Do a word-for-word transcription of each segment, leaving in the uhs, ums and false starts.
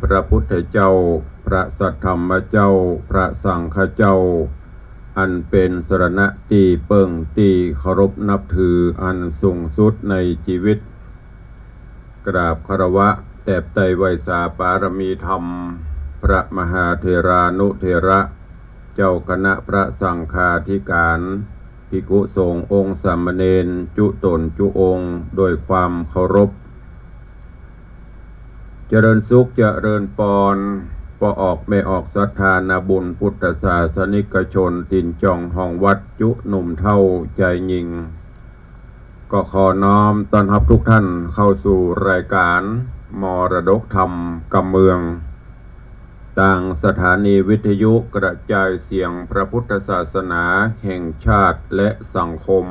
พระพุทธเจ้า พระสัทธรรมเจ้า พระสังฆเจ้า อันเป๋นสรณะตี้เปิ้งตี้เคารพนับถืออันสูงสุดในจีวิต กราบคารวะแตบไตร่ไหว้สาปารมีธรรม พระมหาเถรานุเถระ เจ้าคณะพระสังฆาธิการ ภิกขุสงฆ์องค์สามเณรจุ๊ต๋นจุ๊องค์ โดยความเคารพ เจริญสุขเจริญปอน ป้อออกแม่ออกศรัทธานาบุญพุทธศาสนิกชน ตี๋นจ่องห้องวัดจุ๊หนุ่มเฒ่าจายญิง ก็ขอน้อมต้อนฮับทุกท่านเข้าสู่รายการมรดกธรรมกำเมือง ตางสถานีวิทยุกระจายเสียงพระพุทธศาสนาแห่งชาติและสังคม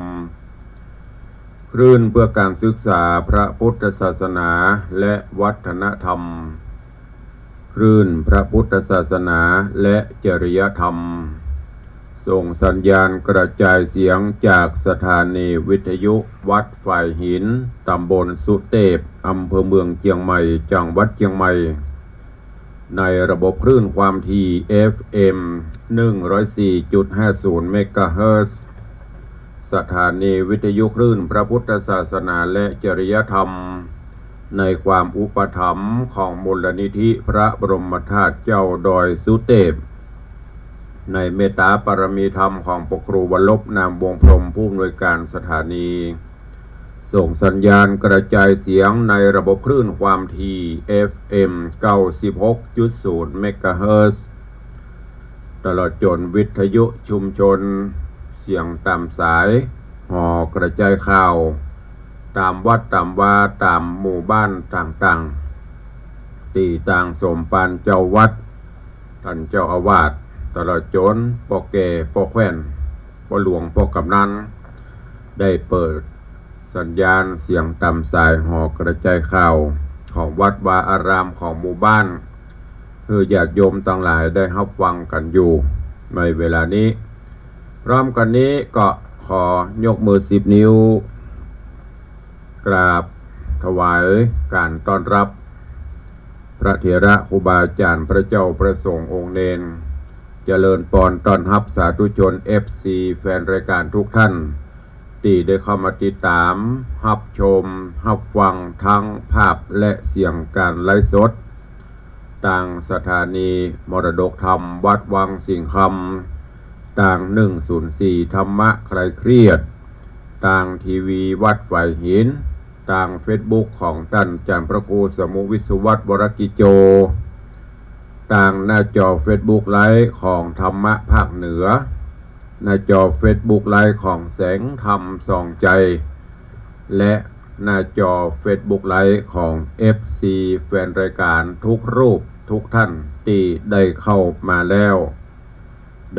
คลื่นเพื่อการศึกษาพระพุทธศาสนาและวัฒนธรรม คลื่นพระพุทธศาสนาและจริยธรรม ส่งสัญญาณกระจายเสียงจากสถานีวิทยุวัดฝายหิน ตำบลสุเตพ อำเภอเมืองเจียงใหม่ จังหวัดเจียงใหม่ ในระบบคลื่นความถี่ เอฟเอ็ม หนึ่งร้อยสี่จุดห้าศูนย์ เมกะเฮิรตซ์ สถานีวิทยุคลื่นพระพุทธศาสนาและจริยธรรม ในความอุปถัมภ์ของมูลนิธิพระบรมธาตุเจ้าดอยสุเตพ ในเมตตาปารมีธรรมของพระครูวรรณลบ นามวงศ์พรหม ผู้อำนวยการสถานี ส่งสัญญาณกระจายเสียงในระบบคลื่นความถี่ เอฟเอ็ม เก้าสิบหกจุดศูนย์ เมกะเฮิรตซ์ ตลอดจ๋นวิทยุชุมชน เสียงต๋ามสาย หอกระจายข่าว ต๋ามวัดต๋ามวา ต๋ามหมู่บ้านต่างๆ ตี้ตางสมภารเจ้าวัด ต้านเจ้าอาวาส ตลอดจ๋นป้อแก่ป้อแคว่น ป้อหลวงป้อกำนัน ได้เปิดสัญญาณเสียงต๋ามสายหอกระจายข่าวของวัดวาอารามของหมู่บ้าน หื้อญาติโยมตังหลายได้ฮับฟังกั๋นอยู่ในเวลานี้ พร้อมกั๋นนี้ก็ขอยกมือสิบนิ้ว กราบถวายก๋านต้อนฮับ พระเถระครูบาอาจ๋ารย์ พระเจ้าพระสงฆ์องค์เณร เจริญปอนต้อนฮับสาธุชน เอฟซี แฟนรายการทุกท่าน ตี้ได้เข้ามาติดต๋าม ฮับชม ฮับฟังทั้งภาพและเสียงก๋านไลฟ์สด ตางสถานีมรดกธรรมวัดวังสิงห์คำ ตาง หนึ่งศูนย์สี่ ธรรมะคลายเครียด ตางทีวีวัดฝายหิน ตางเฟซบุ๊กของต้านอาจ๋ารย์พระครูสมุห์วิศวัฒน์ วรกิจโจ ตางหน้าจอเฟซบุ๊กไลฟ์ของธรรมะภาคเหนือ หน้าจอเฟซบุ๊กไลฟ์ของแสงธรรมส่องใจ และหน้าจอเฟซบุ๊กไลฟ์ของ เอฟซี แฟนรายการทุกรูปทุกท่านตี้ได้เข้ามาแล้ว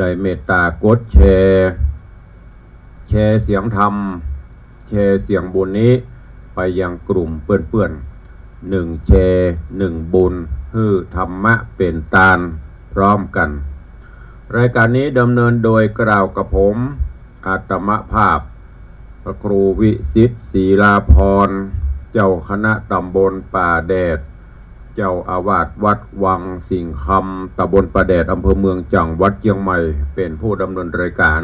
ได้เมตตากดแชร์ แชร์เสียงธรรม แชร์เสียงบุญนี้ไปยังกลุ่มเปื้อนๆ หนึ่งแชร์ หนึ่งบุญ หื้อธรรมะเป๋นตานพร้อมกั๋น รายการนี้ดำเนินโดยกล่าวกับผม อาตมาภาพ พระครูวิสิทธิ์ ศิลาภรณ์ เจ้าคณะตำบลป่าแดด เจ้าอาวาสวัดวังสิงห์คำ ตำบลป่าแดด อำเภอเมือง จังหวัดเจียงใหม่ เป๋นผู้ดำเนินรายการ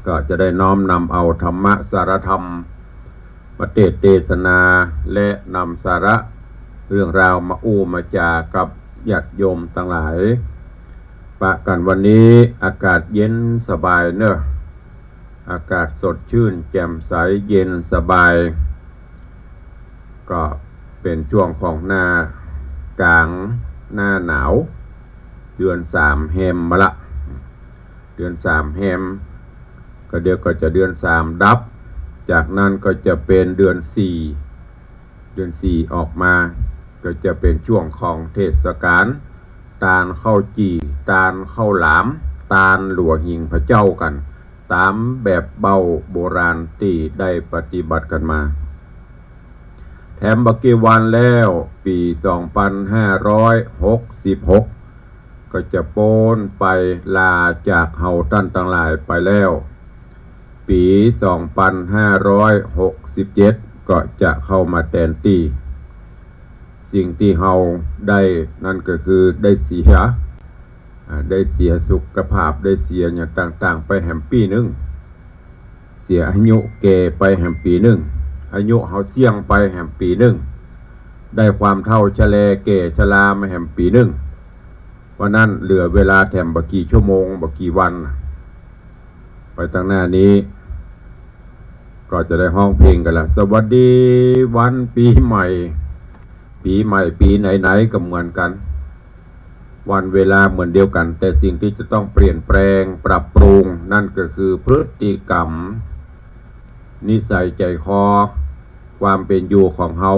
ก็จะได้น้อมนำเอาธรรมะสาระธรรมมาเตสน์เตสนา และนำสาระเรื่องราวมาอู้มาจ๋ากับญาติโยมตังหลาย ปะกั๋นวันนี้อากาศเย็นสบายเนาะ อากาศสดชื่นแจ่มใสเย็นสบาย ก็เป๋นช่วงของหน้ากลางหน้าหนาว เดือนสามแฮมมาละ เดือนสามแฮม ก็เดี๋ยวก็จะเดือนสามดับ จากนั้นก็จะเป๋นเดือนสี่ เดือนสี่ออกมา ก็จะเป๋นช่วงของเทศกาล ตานข้าวจี่ ตานข้าวหลาม ตานหลัวหิงพระเจ้ากั๋น ต๋ามแบบเบ้าโบราณตี้ได้ปฏิบัติกั๋นมา แถมบ่กี่วันแล้ว ปี๋สองปันห้าร้อยหกสิบหก ก็จะป๊นไปลาจากเฮาต้านตังหลายไปแล้ว ปี๋สองปันห้าร้อยหกสิบเจ็ด ก็จะเข้ามาแตนตี้ สิ่งตี้เฮาได้นั้นก็คือได้เสีย อ่า ได้เสียสุขภาพ ได้เสียหยังต่างๆ ไปแหมปี๋นึ่ง เสียอายุแก่ไปแหมปี๋นึ่ง อายุเฮาเสี้ยงไปแหมปี๋นึ่ง ได้ความเฒ่าชะแลแก่ชรามาแหมปี๋นึ่ง เพราะนั้นเหลือเวลาแถมบ่กี่ชั่วโมง บ่กี่วัน ไปตังหน้านี้ ก็จะได้ฮ้องเพลงกั๋นละ สวัสดีวันปี๋ใหม่ ปี๋ใหม่ปี๋ไหนๆ ก็เหมือนกั๋น วันเวลาเหมือนเดียวกั๋น แต่สิ่งตี้จะต้องเปลี่ยนแปลงปรับปรุง นั้นก็คือพฤติกรรม นิสัยใจ๋คอ ความเป๋นอยู่ของเฮา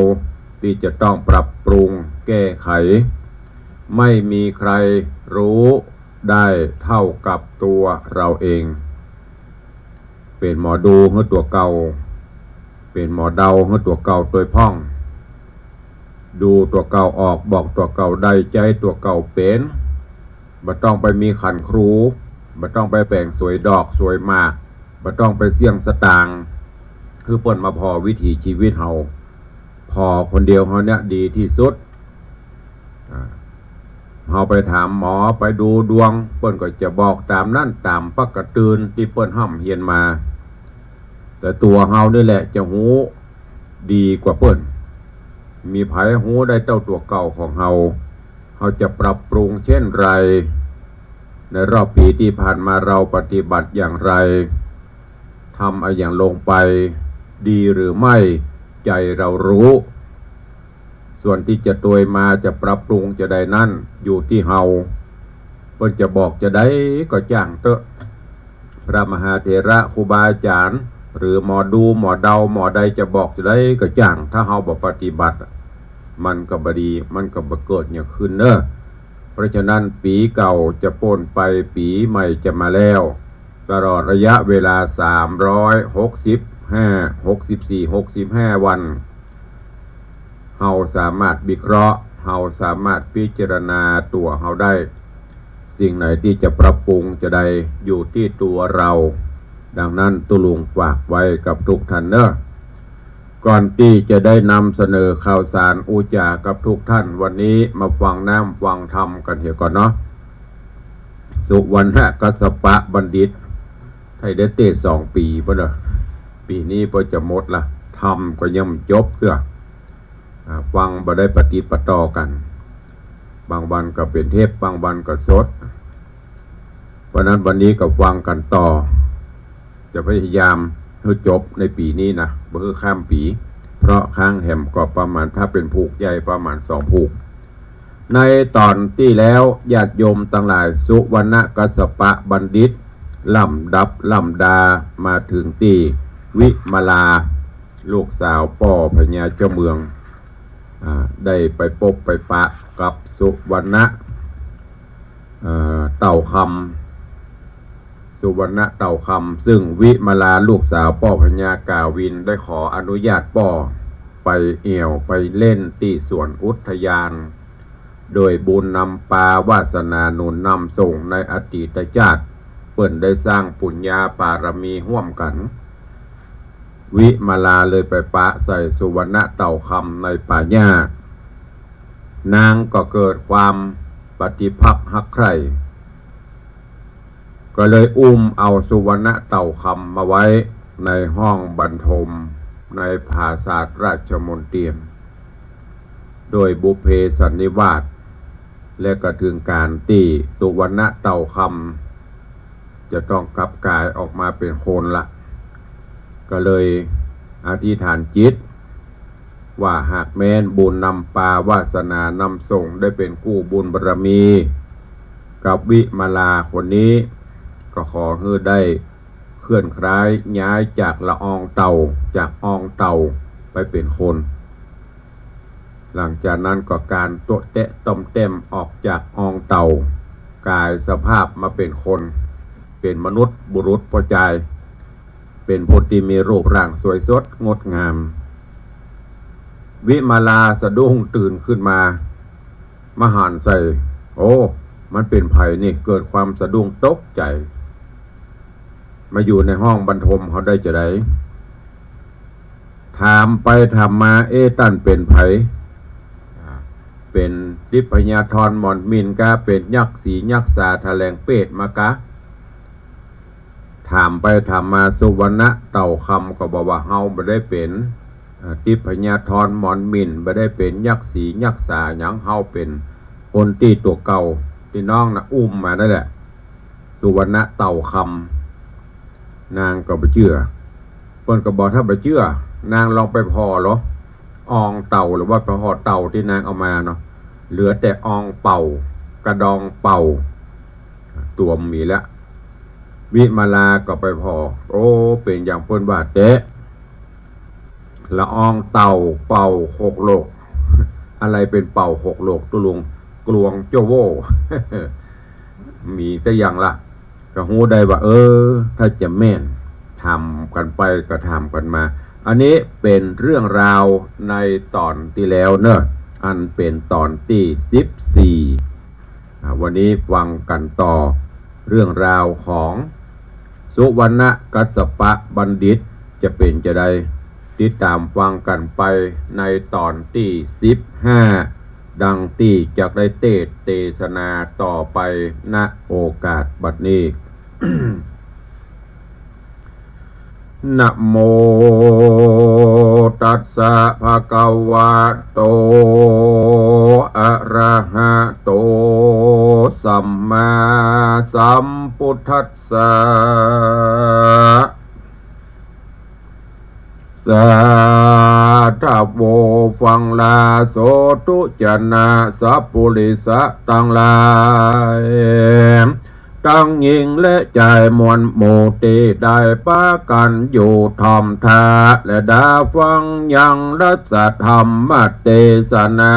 ตี้จะต้องปรับปรุงแก้ไข ไม่มีใครรู้ได้เท่ากับตัวเราเอง เป๋นหมอดูหื้อตั๋วเก่า เป๋นหมอเดาหื้อตั๋วเก่าตวยพ่อง ดูตั๋วเก่าออก บอกตั๋วเก่าได้ ใจ๊ตั๋วเก่าเป๋น บ่ต้องไปมีขันครู บ่ต้องไปแป๋งสวยดอกสวยหมาก บ่ต้องไปเสี้ยงสตางค์ คือเปิ้นมาผ่อวิถีชีวิตเฮา ผ่อคนเดียวเฮาเนี่ยดีตี้สุด อ่า เฮาไปถามหมอ ไปดูดวง เปิ้นก็จะบอกต๋ามนั้น ต๋ามปกติตี้เปิ้นฮ่ำเฮียนมา แต่ตั๋วเฮานี่แหละจะฮู้ดีกว่าเปิ้น มีใผฮู้ได้เต้าตั๋วเก่าของเฮา เฮาจะปรับปรุงเจ้นไร ในรอบปี๋ตี้ผ่านมาเราปฏิบัติอย่างไร ทำอะหยังลงไป ดีหรือไม่ ใจ๋เราฮู้ ส่วนตี้จะตวยมาจะปรับปรุงจาใดนั้น อยู่ตี้เฮา เปิ้นจะบอกจาใดก็จ้างเต๊อะ พระมหาเถระครูบาอาจ๋ารย์ หรือหมอดูหมอเดาหมอใดจะบอกจาใดก็จ้าง ถ้าเฮาบ่ปฏิบัติ มันก็บ่ดี มันก็บ่เกิดหยังขึ้นเน่อ เพราะฉะนั้นปี๋เก่าจะป๊นไป ปี๋ใหม่จะมาแล้ว ตลอดระยะเวลาสามร้อยหกสิบห้า หกสิบสี่ หกสิบห้าวัน เฮาสามารถวิเคราะห์ เฮาสามารถพิจารณาตั๋วเฮาได้ สิ่งไหนตี้จะปรับปรุงจาใดอยู่ตี้ตั๋วเรา ดังนั้นตุ๊ลุงฝากไว้กับทุกท่านเน่อ ก่อนตี้จะได้นำเสนอข่าวสารอู้จ๋ากับทุกท่าน วันนี้มาฟังน้ำฟังธรรมกั๋นเหียก่อนเนาะ สุวรรณกัสสปะบัณฑิต ไถ่ได้เตศน์สองปี๋ปะเนาะ ปี๋นี้ก็จะหมดละ ธรรมก็ยังบ่จบเตื้อ อ่า ฟังบ่ได้ปะติดปะต่อกั๋น บางวันก็เป๋นเทป บางวันก็สด เพราะนั้นวันนี้ก็ฟังกั๋นต่อ จะพยายามหื้อจบในปี๋นี้นะ บ่หื้อข้ามปี๋ เพราะค้างแหมก็ประมาณ ถ้าเป๋นผูกใหญ่ประมาณสองผูก ในต๋อนตี้แล้วญาติโยมตังหลาย สุวรรณกัสสปะบัณฑิต ล่ำดับล่ำดา มาเถิงตี้วิมาลา ลูกสาวป้อพญาเจ้าเมือง อ่า ได้ไปปบไปปะกับสุวรรณะ เอ่อ เต่าคำ สุวรรณะเต่าคำ ซึ่งวิมาลาลูกสาวป้อพญากาวินได้ขออนุญาตป้อไปแอ่วไปเล่นตี้สวนอุทยาน โดยบุญนำปาวาสนาหนุนนำส่งในอดีตจาติ เปิ้นได้สร้างปุญญาปารมีฮ่วมกั๋น วิมาลาเลยไปปะใส่สุวรรณะเต่าคำในป่าหญ้า นางก็เกิดความปฏิภักฮักใคร่ ก็เลยอุ้มเอาสุวรรณะเต่าคำมาไว้ในห้องบรรทมในผาสาทราชมณเฑียร โดยบุพเพสันนิวาส และก็เถิงก๋านตี้สุวรรณะเต่าคำจะต้องกลับก๋ายออกมาเป๋นคนละ ก็เลยอธิษฐานจิต ว่าหากแม้นบุญนำปาวาสนานำส่งได้เป๋นกู้บุญบารมีกับวิมาลาคนนี้ ก็ขอหื้อได้เคลื่อนคล้ายย้ายจากละอองเต่า จากอองเต่าไปเป๋นคน หลังจากนั้นก็ก๋านโต๊ะแต๊ะต้อมแต้มออกจากอองเต่า ก๋ายสภาพมาเป๋นคน เป๋นมนุษย์บุรุษป้อจาย เป๋นผู้ตี้มีรูปร่างสวยสดงดงาม วิมาลาสะดุ้งตื่นขึ้นมา มาหันใส่ โอ้ มันเป๋นใผนี่ เกิดความสะดุ้งตกใจ๋ มาอยู่ในห้องบรรทมเฮาได้จาใด ถามไปถามมา เอ๊ะ ต้านเป๋นใผ อ่า เป๋นทิพยธรหมอนหมิ่นกา เป๋นยักษ์สียักษ์สาถะแหลงเปตมากา ถามไปถามมาสุวรรณะเต่าคำก็บอกว่า เฮาบ่ได้เป๋น อ่า ทิพยธรหมอนหมิ่น บ่ได้เป๋นยักษ์สียักษ์สาหยัง เฮาเป๋นคนตี้ตั๋วเก่าตี้น้องน่ะอุ้มมานั่นแหละ สุวรรณะเต่าคำ นางก็บ่เจื้อ เปิ้นก็บอกถ้าบ่เจื้อ นางลองไปผ่อลอ อองเต่าหรือว่าไปผ่อเต่าตี้นางเอามาเนาะ เหลือแต่อองเป่า กระดองเป่า ตั๋วบ่มีแล้ว วิมาลาก็ไปผ่อ โอ้ เป๋นอย่างเปิ้นว่าแต๊ ละอองเต่าเป่าหกโลก อะไรเป๋นเป่าหกโลก ตุ๊ลุง กลวงโจ้โว้ มีสักอย่างละ ก็ฮู้ได้ว่า เออ ถ้าจะแม่น ถามกั๋นไปก็ถามกั๋นมา อันนี้เป๋นเรื่องราวในต๋อนตี้แล้วเนาะ อันเป๋นต๋อนตี้สิบสี่ อ่า วันนี้ฟังกั๋นต่อเรื่องราวของสุวรรณกัสสปะบัณฑิต จะเป๋นจาใด ติดต๋ามฟังกั๋นไปในต๋อนตี้สิบห้า ดังตี้จักได้เตสน์เตสนาต่อไป ณ โอกาสบัดนี้ นะโมตัสสะ ภะคะวะโต อะระหะโต สัมมาสัมพุทธัสสะ สาธะโว ฟังลา โสธุชนะสัพปุริสะตังหลาย ตังญิงและจายมวลหมู่ตี้ได้ปากั๋นอยู่ถ่อมถ้า และดาฟังยังรัสธรรมเตสนา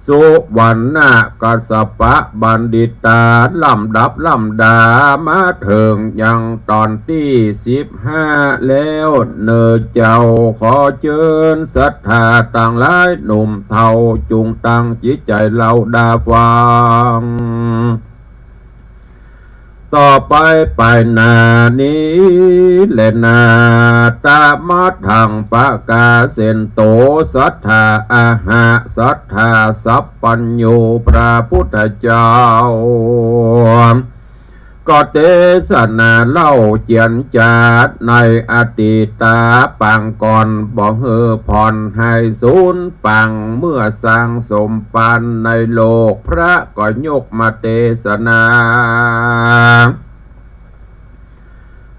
สุวรรณกัสสปะบัณฑิตา ลำดับลำดามาเถิงยังต๋อนตี้สิบห้าแล้วเน่อเจ้า ขอเจิญศรัทธาตังหลายหนุ่มเฒ่า จุ่งตั้งจิตใจ๋เล่าดาฟัง ต่อไปไปหน้านี้แลนา ตะมะทังปะกาเสนโต สัทธาอะหะ สัทธาสัพพัญญู พระพุทธเจ้า ก็เตสนาเล่าเจียรจาในอดีตาปางก่อน บ่หื้อผ่อนหื้อสูญ ปางเมื่อสร้างสมปานในโลก พระก็ยกมาเตสนา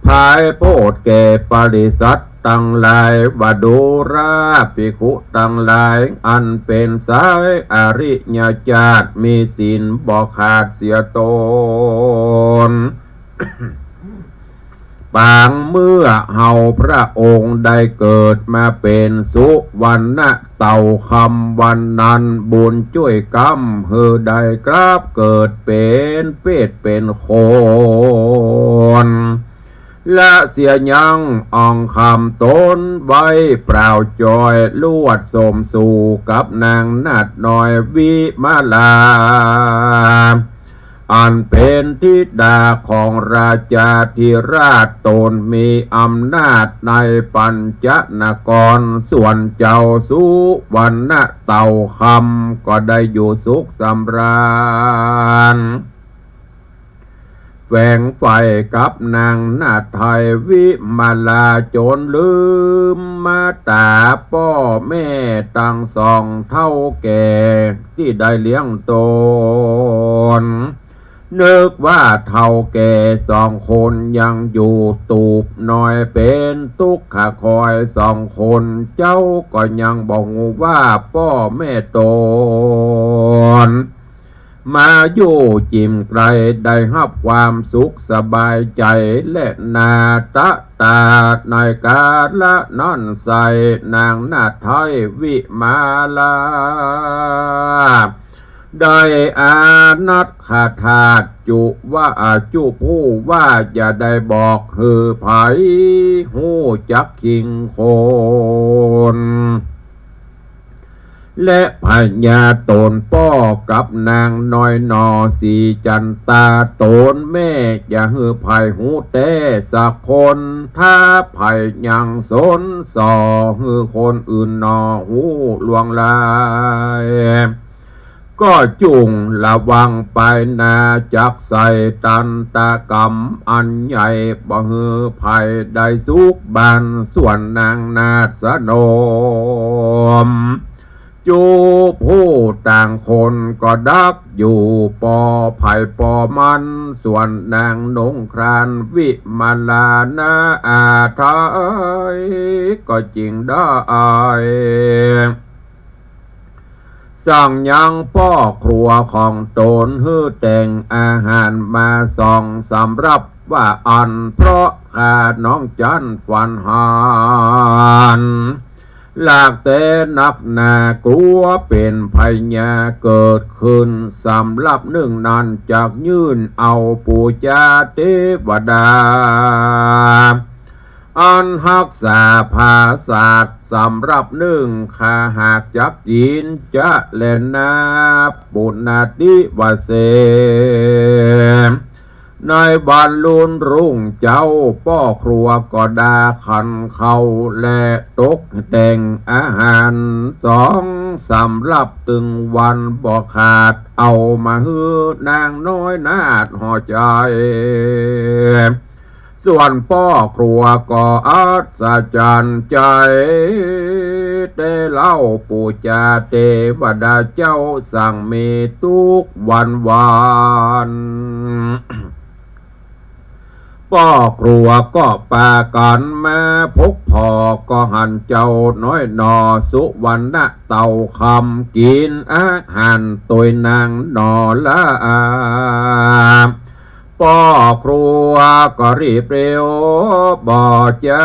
ผายโพธิแก่ปริษัทตังหลาย ว่าดูราภิกขุตังหลาย อันเป๋นสายอริยจาติ มีศีลบ่ขาดเสียตน ปางเมื่อเฮาพระองค์ได้เกิดมาเป๋นสุวรรณเต่าคำวันนั้น บุญจ้วยกำหื้อได้กลับเกิดเป๋นเปรตเป๋นคน ละเสียยังอองคำต๋นไว้เปล่าจ้อย ลวดสมสู่กับนางนาฏน้อยวิมาลา อันเป๋นธิดาของราชาธิราช ต๋นมีอำนาจในปัญจนคร ส่วนเจ้าสุวรรณเต่าคำก็ได้อยู่สุขสำราญ แฝงใฝ่กับนางนาฏไทยวิมาลา จ๋นลืมมาต๋าป้อแม่ตังสองเฒ่าแก่ตี้ได้เลี้ยงต๋น นึกว่าเฒ่าแก่สองคนยังอยู่ ตูบน้อยเป๋นตุ๊กขะคอยสองคน เจ้าก็ยังบ่ฮู้ว่าป้อแม่ต๋น มาอยู่จิ่มใก้ได้ฮับความสุขสบายใจ๋ และนาฏตาในกาละนั้นไส้ นางนาฏไทยวิมาลา ได้อานัตถาธาตุจุว่า จุผู้ว่าจะได้บอกหื้อใผฮู้จักคิงคน และพญาต๋นป้อกับนางน้อยหนอสีจันตา ต๋นแม่จะหื้อใผฮู้แต๊สักคน ถ้าใผยังสนส่อหื้อคนอื่นหนอฮู้ล่วงลับ ก็จุ่งระวังไปนา จักใส่ตันตกรรมอันใหญ่ บ่หื้อใผได้สุขบัน ส่วนนางนาฏสนม จูผู้ต่างคนก็ดักอยู่ปอใผปอมัน ส่วนนางนงครานวิมาลานาอาไทย ก็จึงได้ สั่งยังป้อครัวของต๋นหื้อแต่งอาหารมาสองสำรับว่าอั้น เพราะข้าน้องจันทร์ฝันหัน หลากแต๊นักหนากลัวเป๋นพญาเกิดขึ้น สำรับนึ่งนั้นจักยื่นเอาปู๋จาเตวดา อันฮักษาผาสัตว์ สำรับนึ่งข้าหากจักกิ๋นจะแลนา ปุณณาติวเส ในวันลุนรุ่งเจ๊า ป้อครัวก็ดาขันเข้า และตกแต่งอาหารสองสำรับตึงวันบ่ขาด เอามาหื้อนางน้อยนาฏห่อใจ๋ ส่วนป้อครัวก็อัศจรรย์ใจ๋ แต่เล่าปู๋จาเตวดาเจ้าสั่งมีทุกวันวัน ป้อครัวก็ปากั๋นมาพบผ่อ ก็หันเจ้าน้อยหนอสุวรรณเต่าคำกิ๋นอาหารตวยนางหนอละอา ป้อครัวก็รีบเร็วบ่จ๊า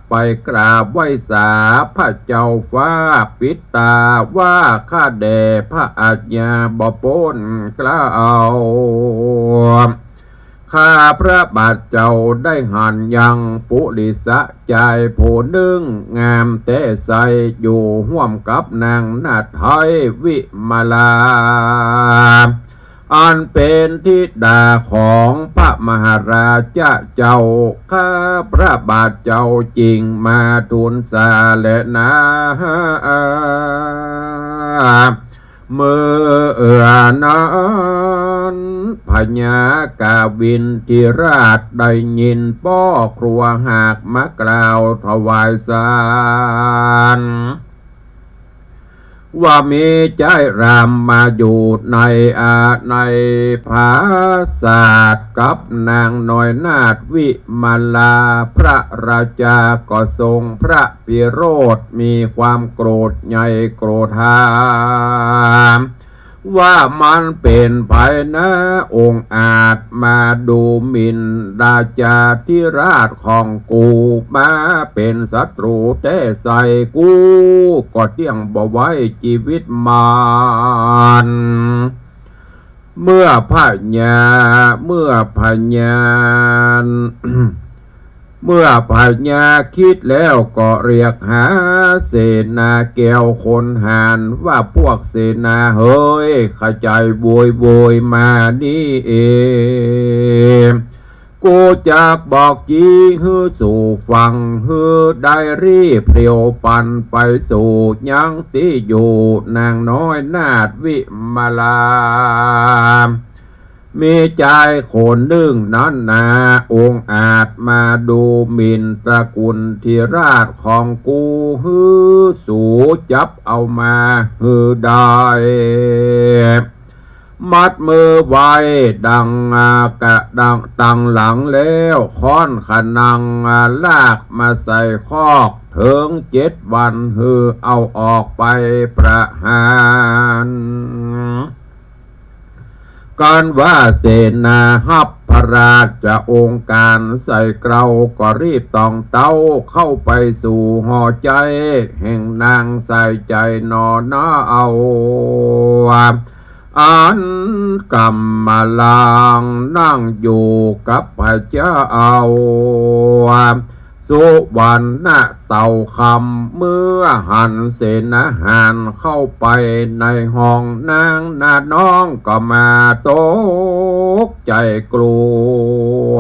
ไปกราบไหว้สาพระเจ้าฟ้า ปิดต๋าว่าข้าแด่พระอาญาบ่ป๊นเกล้า ข้าพระบาทเจ้าได้หันยังปุริสะจายผู้นึ่ง งามแต๊ใส อยู่ฮ่วมกับนางนาฏไทยวิมาลา อันเป๋นธิดาของพระมหาราชเจ้า ข้าพระบาทเจ้าจึงมาทูลสาแลนา เมื่อนั้นพญากาวินทิราชได้ยินป้อครัวหากมากล่าวถวายสาร ว่ามีจายรามมาอยู่ในอา ในผาสาทกับนางน้อยนาฏวิมาลา พระราชาก็ทรงพระพิโรธ มีความโกรธใหญ่โกรธา ว่ามันเป๋นใผนาองอาจมาดูหมิ่นราชาธิราชของกู มาเป๋นศัตรูแต๊ใส่ กูก็เตี้ยงบ่ไว้จีวิตมัน เมื่อพญา เมื่อพญา เมื่อพญาคิดแล้วก็เรียกหาเสนาแก้วคนหาญ ว่าพวกเสนาเหย ขจายโวยโวยมานี่เอง กูจักบอกจีหื้อสู่ฟัง หื้อได้รีบเร็วปันไปสู่ยังตี้อยู่นางน้อยนาฏวิมาลา มีจายคนนึ่งนั้นนาองอาจมาดูหมิ่นตระกุลธิราชของกู หื้อสูจับเอามาหื้อได้ มัดมือไว้ดังกะดังตังหลังแล้ว ค้อนขะนังลากมาใส่คอก เถิงเจ็ดวันหื้อเอาออกไปประหาร กันว่าเสนาฮับพระราชองค์การใส่เกล้าก็รีบตองเต๊าเข้าไปสู่หอใจ๋แห่งนางสายใจ๋หนอนาเอา อันกำลังนั่งอยู่กับพระเจ้า สุวรรณเต่าคำเมื่อหันเสนาหารเข้าไปในห้อง นางนาน้องก็มาตกใจ๋กลัว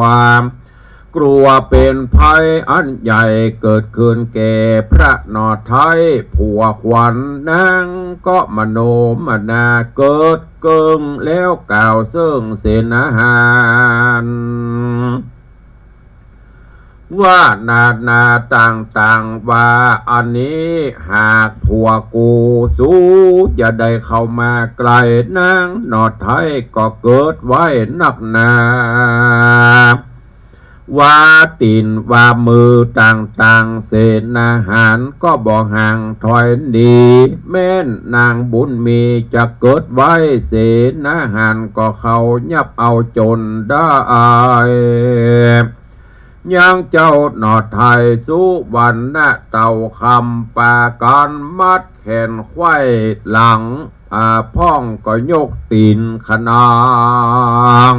กลัวเป๋นภัยอันใหญ่เกิดขึ้นแก่พระหน่อไท้ ผัวขวัญนางก็มโนมนาเกิดเกิ่งแล้วกล่าวเซิ่งเสนาหาร ว่านานาต่างๆ ว่าอันนี้หากผัวกูสูจะได้เข้ามาใก้นางหน่อไท้ก็เกิดไว้นักหนา ว่าตี๋นว่ามือต่างๆ เสนาหารก็บ่ห่างถอยหนี แม้นนางบุญมีจะเกิดไว้ เสนาหารก็เข้ายับเอาจ๋นได้ ยังเจ้าหน่อไท้สุวรรณเต่าคำปากั๋นมัดแขนไขว้หลัง อาพ่องก็ยกตี๋นขนาง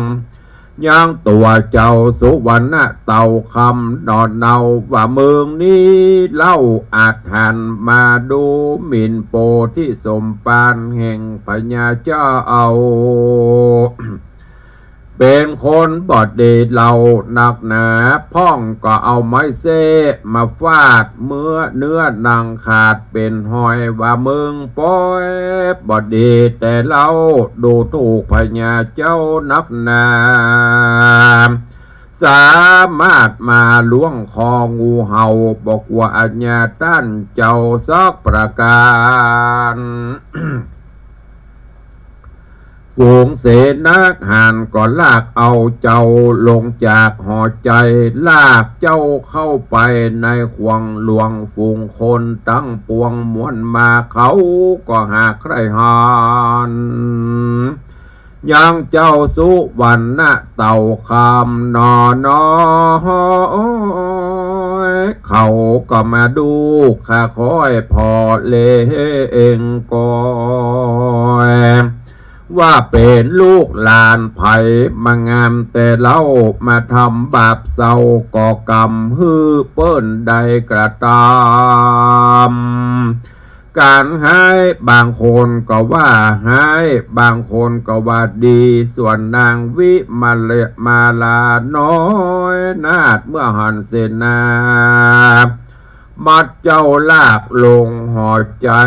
ยังตั๋วเจ้าสุวรรณเต่าคำหน่อเนาว่า มึงนี้เล่าอาถรรพ์มาดูหมิ่นโพธิสมภารแห่งพญาเจ้า เป๋นคนบ่ดีเล่านักหนา พ่องก็เอาไม้เส้มาฟาดเมื่อเนื้อหนังขาดเป๋นฮอย ว่ามึงปอยบ่ดีแต๊เล่า ดูถูกพญาเจ้านักหนา สามารถมาล้วงคองูเห่า บ่กั๋วอาญาต้านเจ้าสักประก๋าน ฝูงเสนาหารก็ลากเอาเจ้าลงจากหอไจ้ ลากเจ้าเข้าไปในข่วงหลวง ฝูงคนตังปวงมวลมา เขาก็หาใคร่หัน ยังเจ้าสุวรรณเต่าคำหน่อน้อย เขาก็มาดูข้าคอยผ่อแลเองก่อย ว่าเป๋นลูกหลานใผมางามแต๊เล่า มาทำบาปเศร้าก่อกรรมหื้อเปิ้นได้กระตำก๋านฮ้าย บางคนก็ว่าฮ้าย บางคนก็ว่าดี ส่วนนางวิมาลา มาลาน้อยนาถเมื่อหันเสนา มัดเจ้าลากลงหอไจ้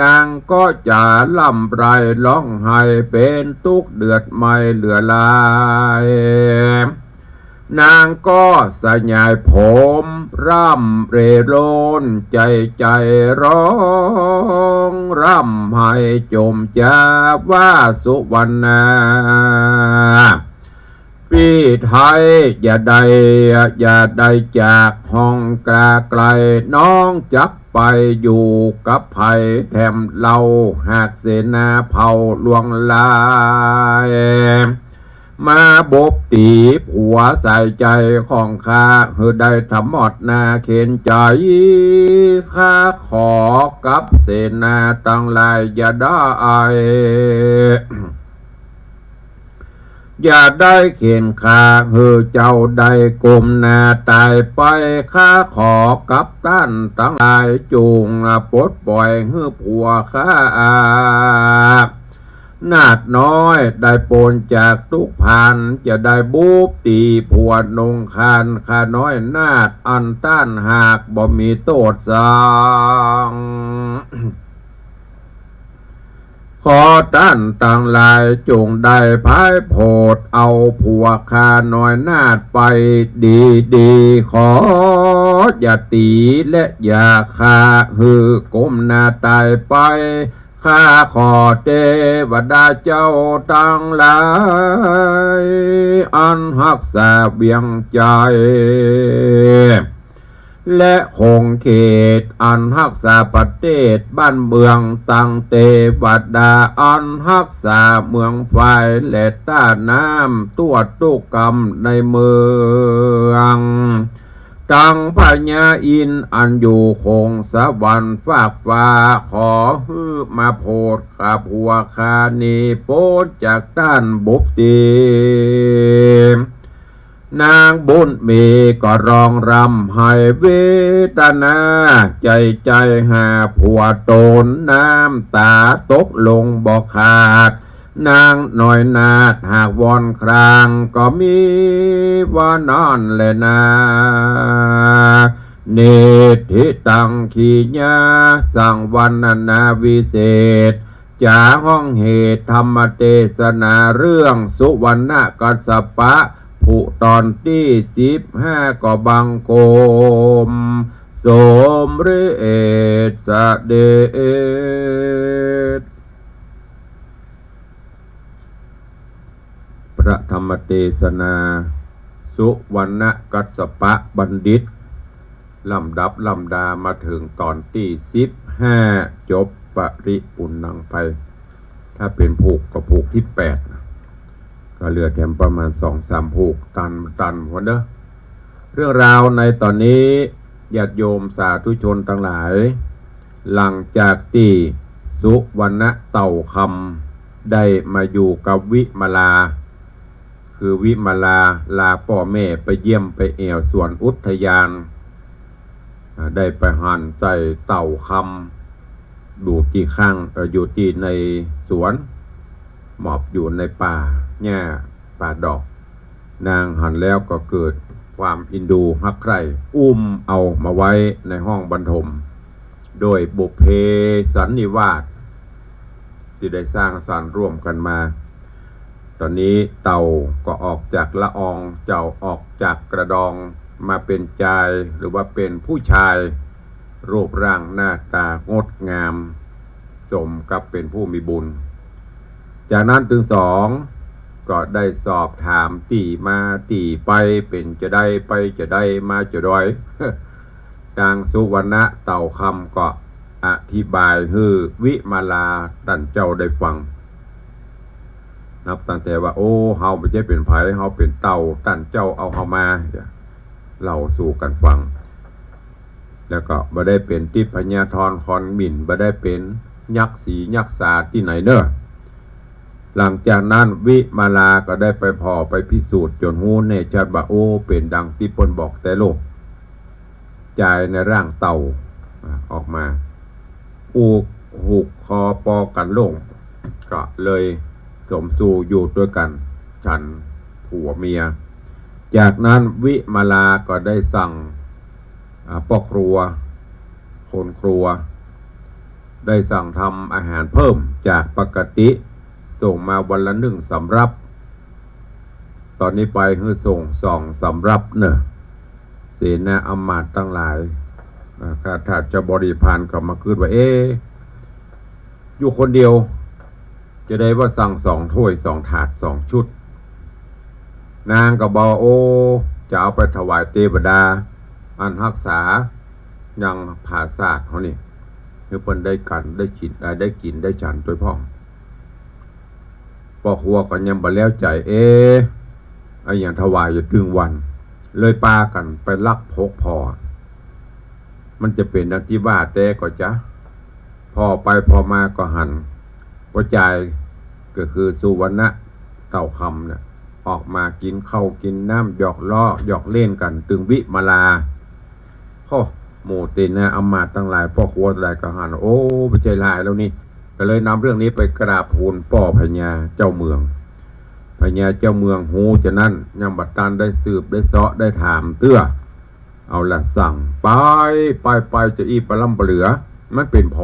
นางก็จะร่ำไรฮ้องไห้เป๋นตุ๊กข์เดือดไหม้เหลือหลาย นางก็สยายผม ร่ำเร่ร้นใจ๋ ใจ๋ฮ้องร่ำไห้จ่มจ๋าว่า สุวรรณา ปี้ไท้อย่าได้ อย่าได้จากห้องกาไก๋ น้องจักไปอยู่กับใผแถมเล่า หากเสนาเผ่าลวงลาย มาบบตี๋ผัวสายใจ๋ของข้าหื้อได้ถมอดหน้าเข็ญใจ๋ ข้าขอกับเสนาตังหลายอย่าได้ อย่าได้เข็ญข้าหื้อเจ้าได้ก้มหน้าต๋ายไป ข้าขอกับต้านตังหลายจุ่งปลดป่อยหื้อผัวข้า นาถน้อยได้ป๊นจากตุ๊กข์ภัน จะได้บบตี๋ผัวหนงคานข้าน้อยนาถ อันต้านหากบ่มีโต้ษสัง ขอต้านตังหลายจุ่งได้ผายโผดเอาผัวข้าน้อยนาถไปดีๆ ขออย่าตี๋และอย่าฆ่าหื้อก้มหน้าต๋ายไป ข้าขอเตวดาเจ้าตังหลาย อันฮักษาเวียงใจ๋ และขงเขตอันฮักษาประเตศบ้านเมือง ตังเตวดาอันฮักษาเมืองฝายและต้าน้ำ ตั๋วตุ๊กรรมในเมือง ตังพญาอินทร์อันอยู่ขงสวรรค์ฟากฟ้า ขอหื้อมาโผดข้าผัวข้านี้ป๊นจากต้านบพตี๋ นางบุญมีก็ร้องร่ำไห้เวทนา ใจ๋ใจ๋หาผัวต๋น น้ำต๋าตกลงบ่ขาด นางน้อยนาฏหากวอนคราง ก็มีว่านั้นแลนา นิทธิตัง ขีญา สังวรรณนาวิเศษ จ๋าฮ้องเหตุธรรมเตสนา เรื่องสุวรรณกัสสปะ ผู้ต๋อนตี้สิบห้า ก็บังคมสมเร็จเสด็จ พระธรรมเตสนา สุวรรณกัสสปะบัณฑิต ลำดับลำดามาเถิงต๋อนตี้สิบห้า จบปริปุณณังไป ถ้าเป๋นผูกก็ผูกตี้แปด ก็เหลือแถมประมาณสองสามผูก ตันตันหัวเด้อ เรื่องราวในต๋อนนี้ ญาติโยมสาธุชนตังหลาย หลังจากตี้สุวรรณเต่าคำได้มาอยู่กับวิมาลา คือวิมาลาลาป้อแม่ไปเยี่ยมไปแอ่วสวนอุทยาน อ่า ได้ไปหันใส่เต่าคำ อยู่ตี้ข้าง เอ่อ อยู่ตี้ในสวน หมอบอยู่ในป่าหญ้าป่าดอก นางหันแล้วก็เกิดความเอ็นดูฮักใคร่ อุ้มเอามาไว้ในห้องบรรทม โดยบุพเพสันนิวาส ตี้ได้สร้างสรรค์ร่วมกั๋นมา ต๋อนนี้เต่าก็ออกจากละออง เจ้าออกจากกระดอง มาเป๋นจาย หรือว่าเป๋นผู้ชาย รูปร่างหน้าตางดงาม สมกับเป๋นผู้มีบุญ จากนั้นตึงสองก็ได้สอบถามตี้มาตี้ไป เป๋นจาใดไปจาใดมาจาใด นางสุวรรณเต่าคำก็อธิบายหื้อวิมาลาต้านเจ้าได้ฟัง นับตั้งแต่ว่า โอ้ เฮาบ่ใจ้เป๋นใผ เฮาเป๋นเต่า ต้านเจ้าเอาเฮามา เล่าสู่กั๋นฟัง แล้วก็บ่ได้เป๋นทิพยธรคอนหมิ่น บ่ได้เป๋นยักษ์สียักษ์สาตี้ไหนเน่อ หลังจากนั้นวิมาลาก็ได้ไปผ่อไปพิสูจน์จ๋นฮู้แน่ชัดว่า โอ้ เป๋นดังตี้เปิ้นบอกแต๊โลก จายในร่างเต่า อ่า ออกมา ผูก ผูกคอปอกั๋นลง ก็เลยสมสู่อยู่ตวยกั๋น ฉันผัวเมีย จากนั้นวิมาลาก็ได้สั่ง อ่า ป้อครัว คนครัว ได้สั่งทำอาหารเพิ่มจากปกติ ส่งมาวันละนึ่งสำรับ ต๋อนนี้ไปหื้อส่งสองสำรับเน่อ เสนาอำมาตย์ตังหลาย อ่า ข้าทาสเจ้าบริพารก็มากึ๊ดว่า เอ๊ะ อยู่คนเดียว จาใดว่าสั่งสองถ้วยสองถาดสองชุด นางก็บอก โอ้ จะเอาไปถวายเตวดา อันฮักษายังผาสาทเฮานี่ หื้อเปิ้นได้กั๋น ได้กิ๋น ได้ ได้กิ๋นได้ฉันตวยพ่อง ป้อครัวก็ยังบ่แล้วใจ๋ เอ๊ะ อะหยังถวายอยู่ตึงวัน เลยปากั๋นไปลักพกผ่อ มันจะเป๋นดังตี้ว่าแต๊ก็จา ผ่อไปผ่อมาก็หันป้อจาย ก็คือสุวรรณเต่าคำเนี่ย ออกมากิ๋นข้าวกิ๋นน้ำ หยอกล้อหยอกเล่นกั๋นตึงวิมาลา โอ้ หมู่เสนาอำมาตย์ตังหลาย ป้อครัวตังหลายก็หัน โอ้ บ่ใจ้หลายแล้วนี่ ก็เลยนำเรื่องนี้ไปกราบทูลป้อพญาเจ้าเมือง พญาเจ้าเมืองฮู้จานั้น ยังบ่ตันได้สืบได้เซาะได้ถามเตื้อ เอาละสั่ง ไป ไป ไป จะอี้ปะล้ำปะเหลือ มันเป๋นใผ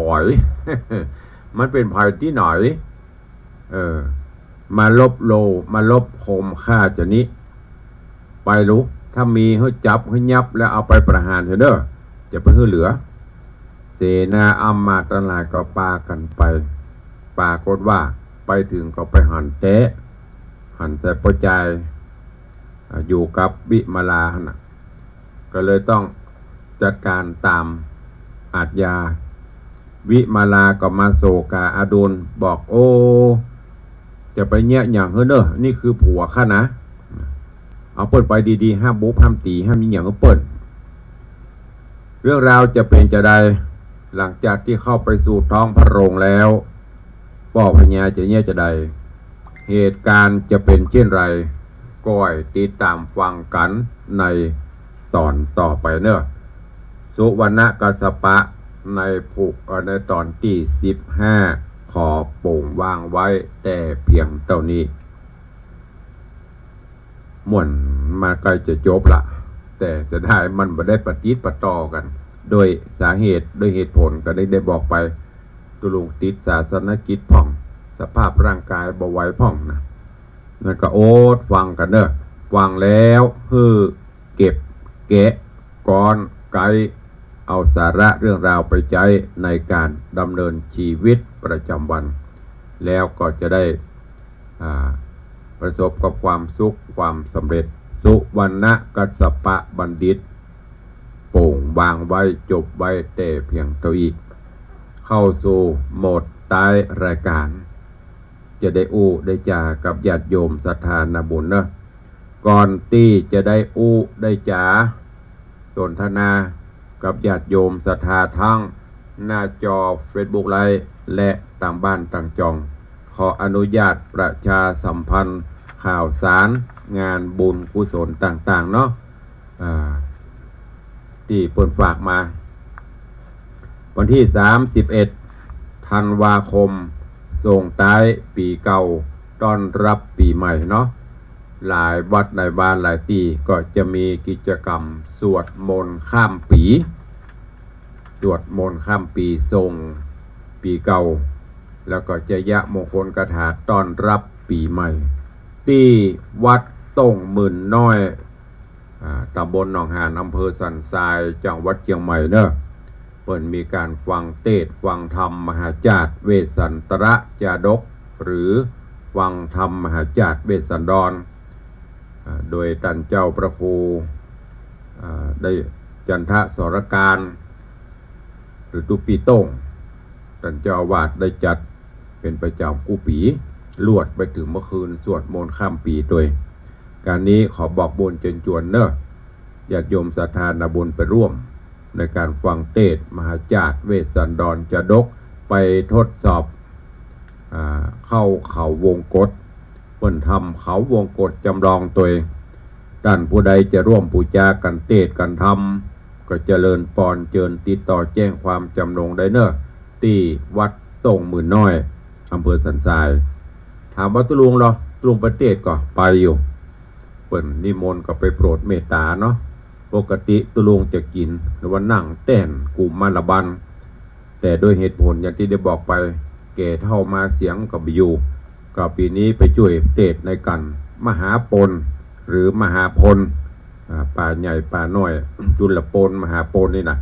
มันเป๋นใผตี้ไหน เออ มาลบโล มาลบคมข้าจานี้ ไปลูก ถ้ามีหื้อจับหื้อยับแล้วเอาไปประหารเถอะเน่อ จะไปหื้อเหลือ เสนาอำมาตย์ตังหลายก็ปากั๋นไป ปรากฏว่าไปเถิงก็ไปหันแต๊ หันใส่ป้อจาย อ่า อยู่กับวิมาลาหั้นน่ะ ก็เลยต้องจัดก๋านต๋ามอาชญา วิมาลาก็มาโศกาอาดูลบอก โอ้ จะไปเยียะหยังหื้อเน่อ นี่คือผัวข้านะ เอาเปิ้นไปดีๆ ห้ามบุบห้ามตี๋ ห้ามมีหยังหื้อเปิ้น เรื่องราวจะเป๋นจาใด หลังจากตี้เข้าไปสู่ท้องพระโรงแล้ว ป้อพญาจะเยียะจาใด เหตุก๋ารณ์จะเป๋นเจ้นไร ก้อยติดต๋ามฟังกั๋นในต๋อนต่อไปเน่อ สุวรรณกัสสปะในผูก เอ่อ ในต๋อนตี้สิบห้า ขอโป่งวางไว้แต่เพียงเต้านี้ ม่วนมาใก้จะจบละ แต่เสียดายมันบ่ได้ปะติดปะต่อกั๋น โดยสาเหตุ โดยเหตุผลก็ได้ ได้บอกไป ตุ๊ลุงติดศาสนกิจพ่อง สภาพร่างกายบ่ไหวพ่องนะ นั้นก็อดฟังกั๋นเน่อ ฟังแล้วหื้อเก็บแกะก๊อนไก๊ เอาสาระเรื่องราวไปใจ๊ในก๋านดำเนินชีวิตประจ๋ำวัน แล้วก็จะได้ อ่า ประสบกับความสุขความสำเร็จ สุวรรณกัสสปะบัณฑิต โป่งวางไว้จบไว้แต่เพียงเต้าอี้ เข้าสู่โหมดต๊ายรายก๋าน จะได้อู้ได้จ๋ากับญาติโยมศรัทธานาบุญเน่อ ก่อนตี้จะได้อู้ได้จ๋าสนทนากับญาติโยมศรัทธาตางหน้าจอเฟซบุ๊กไลฟ์ และตางบ้านตางจ่อง ขออนุญาตประชาสัมพันธ์ข่าวสารงานบุญกุศลต่างๆ เนาะ อ่า ตี้เปิ้นฝากมา วันตี้สามสิบเอ็ดธันวาคม ส่งต๊ายปี๋เก่า ต้อนรับปี๋ใหม่เนาะ หลายวัดหลายวาหลายตี้ก็จะมีกิจกรรมสวดมนต์ข้ามปี๋ สวดมนต์ข้ามปี๋ส่งปี๋เก่า แล้วก็จะยะมงคลคาถาต้อนรับปี๋ใหม่ ตี้วัดต้งหมื่นน้อย อ่า ต๋ำบลหนองหาน อำเภอสันทราย จังหวัดเจียงใหม่เน่อ เปิ้นมีก๋านฟังเตสน์ฟังธรรมมหาจาตุเวสสันตระจาดก หรือฟังธรรมมหาจาตุเวสสันดร อ่า โดยต้านเจ้าพระครู อ่า ได้จันทสรการ หรือตุ๊ปี้โต้ง ต้านเจ้าอาวาสได้จัดเป๋นประจ๋ำกู้ปี๋ ลวดไปเถิงเมื่อคืนสวดมนต์ข้ามปี๋ตวย ก๋านนี้ขอบอกบุญเจิญจวนเน่อ ญาติโยมศรัทธานาบุญไปร่วมในก๋านฟังเตสน์มหาจาตุเวสสันดรจาดก ไปทดสอบ อ่า เข้าเขาวงกต เปิ้นทำเขาวงกตจำลองตวย ต้านผู้ใดจะร่วมปู๋จากั๋นเตสน์กั๋นธรรม ก็เจริญปอนเจิญติดต่อแจ้งความจ๋ำนงได้เน่อ ตี้วัดต้งหมื่นน้อย อำเภอสันทราย ถามว่าตุ๊ลุงลอ ตุ๊ลุงไปเตสน์ก่อ ไปอยู่ เปิ้นนิมนต์ก็ไปโปรดเมตต๋าเนาะ ปกติตุ๊ลุงจะกิ๋นหรือว่านั่งแต้นกุมมารบัน แต่โดยเหตุผลอย่างตี้ได้บอกไป แก่เฒ่ามาเสียงก็บ่อยู่ ก็ปี๋นี้ไปจ้วยเตสน์ในก๋านมหาปน หรือมหาพล อ่า ป๋าใหญ่ป๋าน้อย จุลปน มหาปนนี่นะ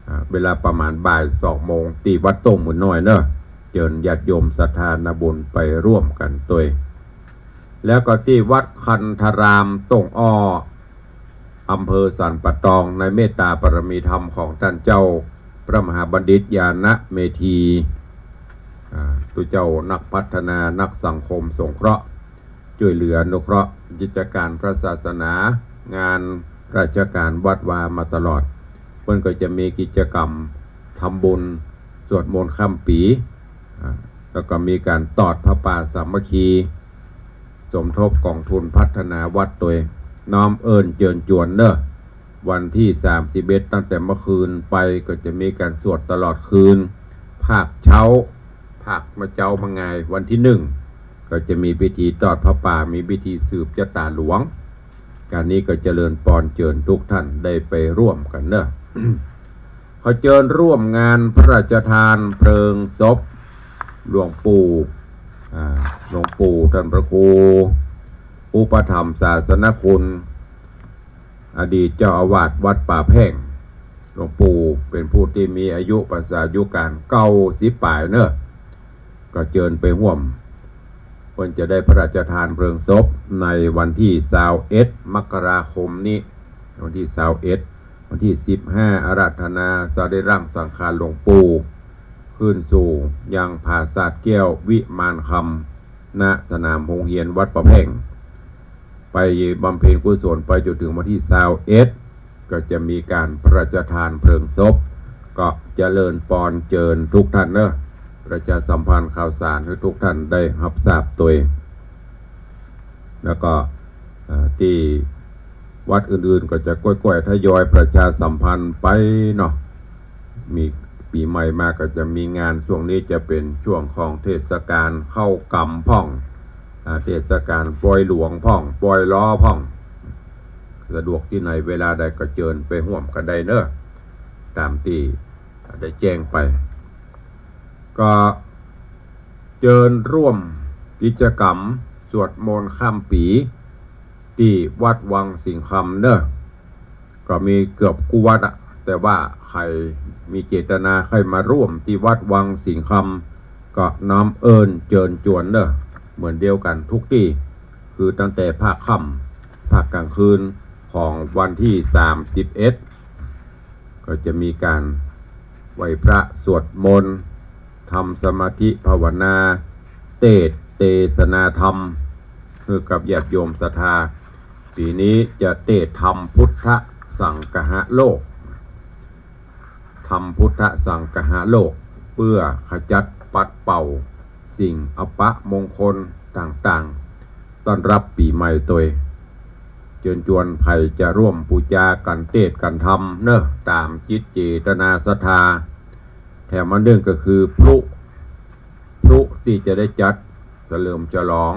อ่า เวลาประมาณบ่ายสองโมง ตี้วัดต้งหมื่นน้อยเน่อ เจิญญาติโยมศรัทธานาบุญไปร่วมกั๋นตวย แล้วก็ตี้วัดคันธารามต้งอ้อ อำเภอสันป่าตอง ในเมตตาบารมีธรรมของต้านเจ้าพระมหาบัณฑิตญาณเมธี อ่า ตุ๊เจ้านักพัฒนา นักสังคมสงเคราะห์ จ้วยเหลืออนุเคราะห์กิจก๋านพระศาสนา งานราชก๋านวัดวามาตลอด เปิ้นก็จะมีกิจกรรมทำบุญสวดมนต์ข้ามปี๋ อ่า แล้วก็มีก๋านตอดผ้าป่าสามัคคี สมทบกองทุนพัฒนาวัดตวย น้อมเอิ้นเจิญจวนเน่อ วันตี้สามสิบเอ็ด ตั้งแต่เมื่อคืนไปก็จะมีก๋านสวดตลอดคืน ภาคเจ๊า ภาคเมื่อเจ๊ามางาย วันตี้หนึ่ง ก็จะมีพิธีตอดผ้าป่า มีพิธีสืบจะต๋าหลวง ก๋านนี้ก็เจริญปอนเจิญทุกท่านได้ไปร่วมกั๋นเน่อ ขอเจิญร่วมงานพระราชทานเพลิงศพ หลวงปู่ อ่า หลวงปู่ต้านพระครู อุปถัมภ์ศาสนคุณ อดีตเจ้าอาวาสวัดป่าแพ่ง หลวงปู่เป๋นผู้ตี้มีอายุพรรษาอายุก๋านเก้าสิบป๋ายเน่อ ก็เจิญไปฮ่วม เปิ้นจะได้พระราชทานเพลิงศพในวันตี้ซาวเอ็ด มกราคมนี้ วันตี้ซาวเอ็ด วันตี้สิบห้า อาราธนาสรีระสังขารหลวงปู่ ขึ้นสู่ยังผาสาทแก้ววิมานคำ ณ สนามโฮงเฮียนวัดป่าแพ่ง ไปบำเพ็ญกุศลไปจ๋นเถิงวันตี้ซาวเอ็ด ก็จะมีก๋านพระราชทานเพลิงศพ ก็เจริญปอนเจิญทุกท่านเน่อ ประชาสัมพันธ์ข่าวสารหื้อทุกท่านได้ฮับทราบตวย แล้วก็ อ่า ตี้วัดอื่นๆ ก็จะก้อยๆ ทยอยประชาสัมพันธ์ไปเนาะ มีปี๋ใหม่มาก็จะมีงาน ช่วงนี้จะเป๋นช่วงของเทศกาลเข้ากรรมพ่อง อ่า เทศกาลปอยหลวงพ่อง ปอยล้อพ่อง สะดวกตี้ไหนเวลาใดก็เจิญไปฮ่วมกั๋นได้เนาะ ต๋ามตี้ได้แจ้งไป ก็เจิญร่วมกิจกรรมสวดมนต์ข้ามปี๋ ตี้วัดวังสิงห์คำเนาะ ก็มีเกือบกู้วัดอะ แต่ว่าใผมีเจตนาใค่มาร่วมตี้วัดวังสิงห์คำ ก็น้อมเอิ้นเจิญจวนเนาะ เหมือนเดียวกั๋นกู้ตี้ คือตั้งแต่ภาคค่ำ ภาคกลางคืนของวันตี้สามสิบเอ็ด ก็จะมีก๋านไหว้พระสวดมนต์ ทำสมาธิภาวนา เตสน์เตสนาธรรม หื้อกับญาติโยมศรัทธา ปี๋นี้จะเตสน์ธรรมพุทธสังคหโลก ธรรมพุทธสังคหโลก เปื้อขจัดปัดเป่าสิ่งอัปมงคลต่างๆ ต้อนรับปี๋ใหม่ตวย เจิญจวนใผจะร่วมปู๋จากั๋นเตสน์กั๋นธรรมเนาะ ต๋ามจิตเจตนาศรัทธา แถมอันนึ่งก็คือพลุ พลุตี้จะได้จัดเฉลิมฉลอง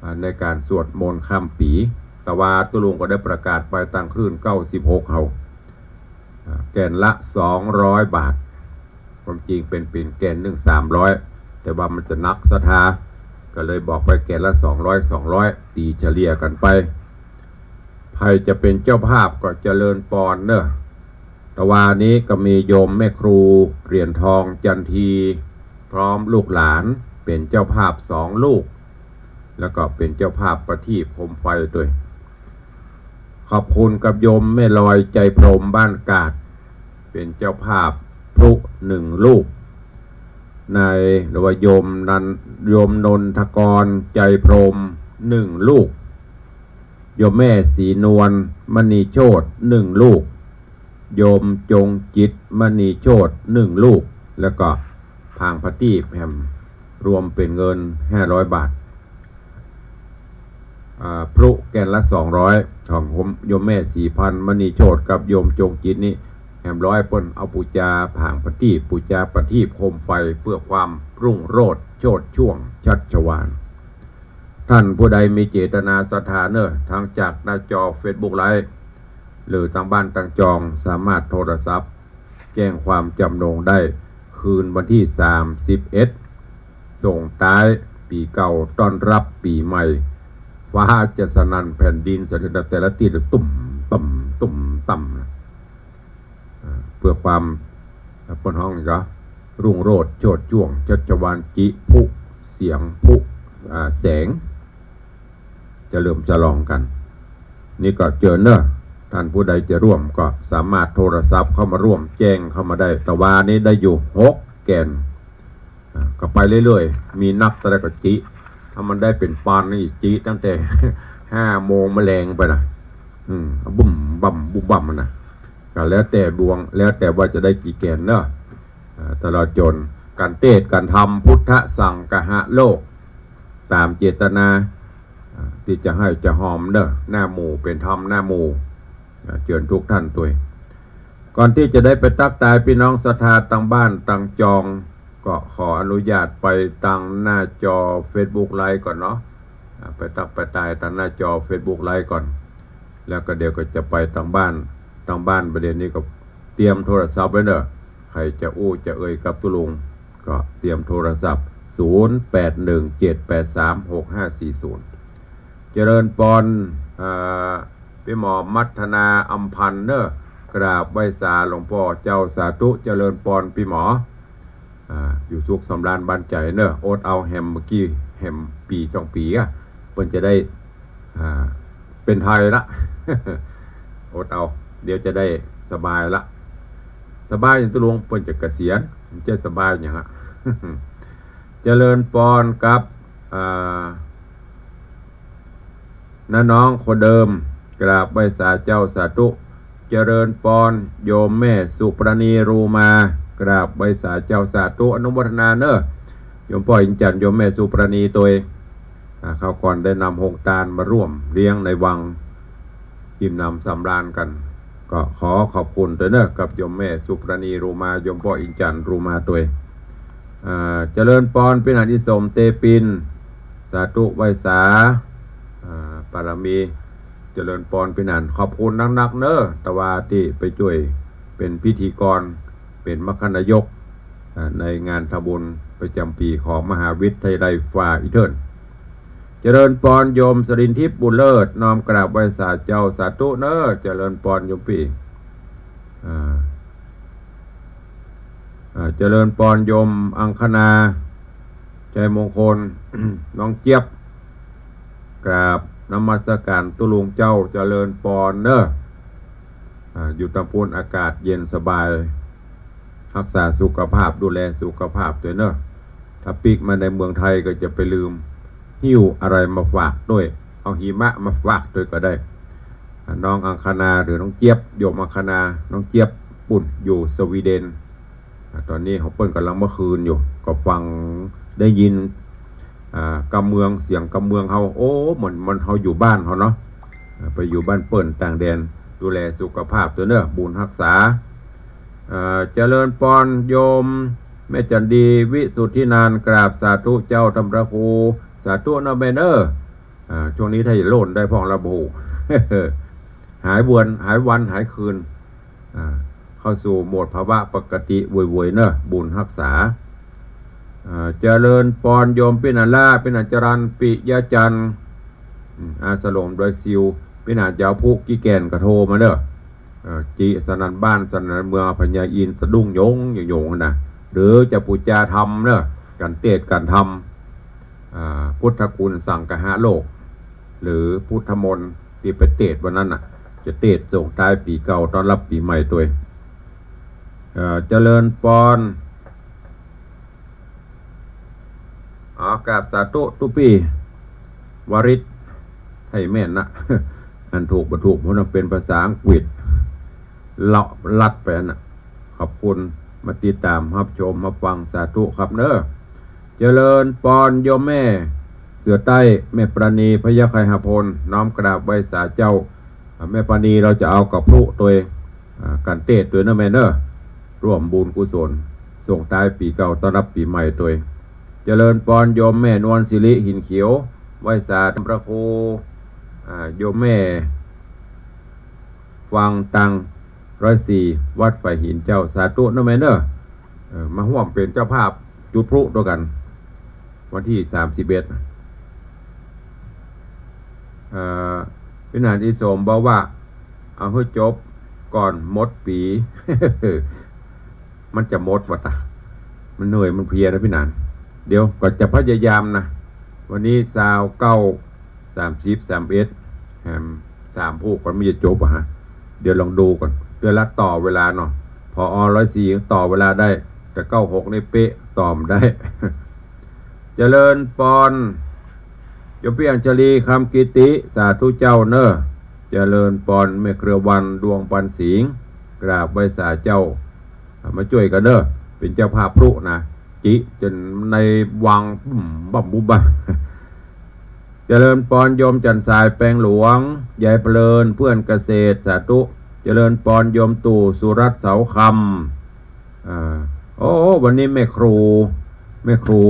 อ่า ในก๋านสวดมนต์ข้ามปี๋ แต่ว่าตุ๊ลุงก็ได้ประกาศไปตางคลื่นเก้าสิบหกเฮา อ่า แก่นละสองร้อยบาท ความจริงเป๋น เป๋นแก่นนึ่งสามร้อย แต่ว่ามันจะหนักศรัทธา ก็เลยบอกไปแก่นละสองร้อย สองร้อย ตี๋เฉลี่ยกั๋นไป ใผจะเป๋นเจ้าภาพก็เจริญปอนเนาะ ตะวานี้ก็มีโยมแม่ครูเหรียญทองจันที พร้อมลูกหลานเป๋นเจ้าภาพสองลูก แล้วก็เป๋นเจ้าภาพประทีปโคมไฟตวย ขอบคุณกับโยมแม่ลอยใจพรหมบ้านกาด เป๋นเจ้าภาพพลุหนึ่งลูก ใน หรือว่าโยมนัน โยมนนทกรใจพรหมหนึ่งลูก โยมแม่ศรีนวลมณีโชติหนึ่งลูก โยมจงจิตมณีโชติหนึ่งลูก แล้วก็ผางประทีปแหม รวมเป๋นเงินห้าร้อยบาท อ่า พลุแก่นละสองร้อย ของโยมแม่ศรีพันธ์มณีโชติกับโยมจงจิตนี้ แหมร้อยเปิ้นเอาปู๋จาผางประทีป ปู๋จาประทีปโคมไฟ เพื่อความรุ่งโรจน์โชติช่วงชัชวาล ท่านผู้ใดมีเจตนาศรัทธาเนาะ ทั้งจากหน้าจอเฟซบุ๊กไลฟ์ หรือตางบ้านตางจอง สามารถโทรศัพท์แจ้งความจำนงได้ คืนวันตี้สามสิบเอ็ด ส่งต๊ายปี๋เก่า ต้อนรับปี๋ใหม่ ฟ้าจะสนั่นแผ่นดินสะเทือน แต่ละตี้ตุ้มต่ำ ตุ้มต่ำนะ อ่า เพื่อความ เปิ้นฮ้องก็ รุ่งโรจน์โชติช่วงชัชวาล จิพลุเสียงพลุ อ่า แสง เฉลิมฉลองกั๋น นี่ก็เจิญเนาะ ท่านผู้ใดจะร่วมก็สามารถโทรศัพท์เข้ามาร่วมแจ้งเข้ามาได้ ตะวานี้ได้อยู่หกแก่น อ่า ก็ไปเรื่อยๆ มีนักเท่าใดก็จิ ถ้ามันได้เป๋นปานนี่จิตั้งแต่ห้าโมงมาแลงไปนะ อืม บุ้มบั่มบุ้มบั่มมันนะ ก็แล้วแต่ดวง แล้วแต่ว่าจะได้กี่แก่นเนาะ อ่า ตลอดจนก๋านเตสน์ก๋านธรรมพุทธสังคหโลก ต๋ามเจตนา อ่า ตี้จะให้จะฮอมเนาะ หน้าหมู่เป๋นธรรมหน้าหมู่ อ่า เจิญกู้ต้านตวย ก่อนตี้จะได้ไปตั๊กตายปี้น้องศรัทธาตางบ้านตางจอง ก็ขออนุญาตไปตางหน้าจอเฟซบุ๊กไลฟ์ก่อนเนาะ อ่า ไปตั๊กไปตายตางหน้าจอเฟซบุ๊กไลฟ์ก่อน แล้วก็เดี๋ยวก็จะไปตางบ้าน ตางบ้านประเดี๋ยวนี้ก็เตรียมโทรศัพท์ไว้เนาะ ใผจะอู้จะเอ่ยกับตุ๊ลุง ก็เตรียมโทรศัพท์ ศูนย์แปดหนึ่งเจ็ดแปดสามหกห้าสี่ศูนย์ เจริญปอน อ่า ปี้หมอมัทนาอำพันธ์เนาะ กราบไหว้สาหลวงป้อเจ้า สาธุ เจริญปอนปี้หมอ อ่า อยู่สุขสำราญบันใจ๋เนาะ อดเอาแหมเมื่อกี้ แหมปี๋สองปี๋อะ เปิ้นจะได้ อ่า เป๋นไทยละ อดเอา เดี๋ยวจะได้สบายละ สบายหยังตุ๊ลุง เปิ้นจะเกษียณ มันจะสบายหยังอะ เจริญปอนครับ อ่า น้าน้องคนเดิม กราบไหว้สาเจ้า สาธุ เจริญปอน โยมแม่สุปราณีรูมา กราบไหว้สาเจ้า สาธุ อนุโมทนาเนาะ โยมป้ออินจันทร์ โยมแม่สุปราณีตวย อ่า คราวก่อนได้นำโฮงตานมาร่วมเลี้ยงในวัง อิ่มหนำสำราญกั๋น ก็ขอขอบคุณตวยเนาะ กับโยมแม่สุปราณี อุมา โยมป้ออินทร์จันทร์ อุมาตวย อ่า เจริญปอน ปี้หนานอีสม เตปิน สาธุไหว้สา อ่า ปารมี เจริญปอนปี้หนาน ขอบคุณนักๆ เนาะ ตะวาตี้ไปจ้วยเป๋นพิธีกร เป๋นมัคคนายก อ่า ในงานทำบุญประจ๋ำปี๋ของมหาวิทยาลัยฟ้าอีเทิร์น เจริญปอนโยมสรินทิพย์ บุญเลิศ น้อมกราบไหว้สาเจ้า สาธุเนาะ เจริญปอนโยมปี้ อ่า อ่า เจริญปอนโยมอังคณา ชัยมงคล น้องเจี๊ยบ กราบนมัสก๋านตุ๊ลุงเจ้า เจริญปอนเนาะ อ่า อยู่ตางปู๊นอากาศเย็นสบาย ฮักษาสุขภาพ ดูแลสุขภาพตวยเนาะ ถ้าปิ๊กมาในเมืองไทยก็จะไปลืมหิ้วอะไรมาฝากตวย เอาหิมะมาฝากตวยก็ได้ อ่า น้องอังคณาหรือน้องเจี๊ยบ โยมอังคณา น้องเจี๊ยบ ปู๊นอยู่สวีเดน อ่า ต๋อนนี้เขาเปิ้นก่ำลังเมื่อคืนอยู่ ก็ฟังได้ยิน อ่า กำเมือง เสียงกำเมืองเฮา โอ้ เหมือน เหมือนเฮาอยู่บ้านเฮาเนาะ อ่า ไปอยู่บ้านเปิ้นต่างแดน ดูแลสุขภาพตวยเนาะ บุญฮักษา เอ่อ เจริญปอนโยมแม่จันดี วิสุทธินันท์ กราบสาธุเจ้าต้านพระครู สาธุเนาะแม่เนาะ อ่า ช่วงนี้ถ้าจะโล่นได้พ่องละบ่ฮู้ หายเวร หายวัน หายคืน อ่า เข้าสู่โหมดภาวะปกติโวยๆ เนาะ บุญฮักษา อ่า เจริญปอนโยมปี้หนานล้า ปี้หนานจรัญ ปิยะจันทร์ อืม อาสลมดอยซิว ปี้หนานเจ้าผู้กี้แก่นก็โทรมาเนาะ เอ่อ จิสนั่นบ้านสนั่นเมือง พญาอินทร์สะดุ้งโยงโยงนะ หรือจะปู๋จาธรรมเนาะ กั๋นเตศน์กั๋นธรรม อ่า พุทธคุณสังคหะโลก หรือพุทธมนต์ตี้ไปเตศน์วันนั้นน่ะ จะเตศน์ส่งท้ายปี๋เก่าต้อนฮับปี๋ใหม่ตวย เอ่อ เจริญปอน อ๋อ กราบสาธุตุ๊ปี้ วริศ ให้แม่นนะ อันถูกบ่ถูก เพราะมันเป๋นภาษาอังกฤษ เลาะลัดไปอันน่ะ ขอบคุณมาติดต๋ามฮับชมฮับฟัง สาธุครับเนาะ เจริญปอนโยมแม่เสือใต้ แม่ปราณี พยัคฆไคหพล น้อมกราบไหว้สาเจ้า อ่า แม่ปราณี เฮาจะเอากับพลุตวย อ่า กั๋นเตศน์ตวยเนาะแม่เนาะ ร่วมบุญกุศล ส่งท้ายปี๋เก่าต้อนฮับปี๋ใหม่ตวย เจริญปอนโยมแม่นวลสิริ หินเขียว ไหว้สาต้านพระครู อ่า โยมแม่ ฟังตัง ร้อยสี่ วัดฝายหินเจ้า สาธุเนาะแม่เนาะ เอ่อ มาฮ่วมเป๋นเจ้าภาพจุดพลุตวยกั๋น วันตี้สามสิบเอ็ด เอ่อ ปี้หนานอีสมบอกว่า เอาหื้อจบก่อนหมดปี๋ มันจะหมดวะตะ มันเหนื่อยมันเพลียนะปี้หนาน เดี๋ยวก็จะพยายามนะ วันนี้ซาวเก้า สามสิบ สามเอ็ด แหม สามผู้ก่อนมันจะจบอะฮะ เดี๋ยวลองดูก่อน เดี๋ยวละต่อเวลาเนาะ ผอ. ร้อยสี่ ต่อเวลาได้ แต่ เก้าหก นี่เป๊ะ ต่อบ่ได้ เจริญปอน โยมปี้อัญชลี คำกิติ สาธุเจ้าเนาะ เจริญปอน แม่เครือวัน ดวงปันสิงห์ กราบไหว้สาเจ้า อ่ะ มาจ้วยกั๋นเนาะ เป๋นเจ้าภาพพลุนะ จิจ๋นในวัง บุ้มบั้มบุ้มบั้ม เจริญปอนโยมจันทร์สาย แปงหลวง ยายเพลิน เพื่อนเกษตร สาธุ เจริญปอนโยมตู่ สุรัตน์ เสาคำ อ่า โอ้ วันนี้แม่ครู แม่ครู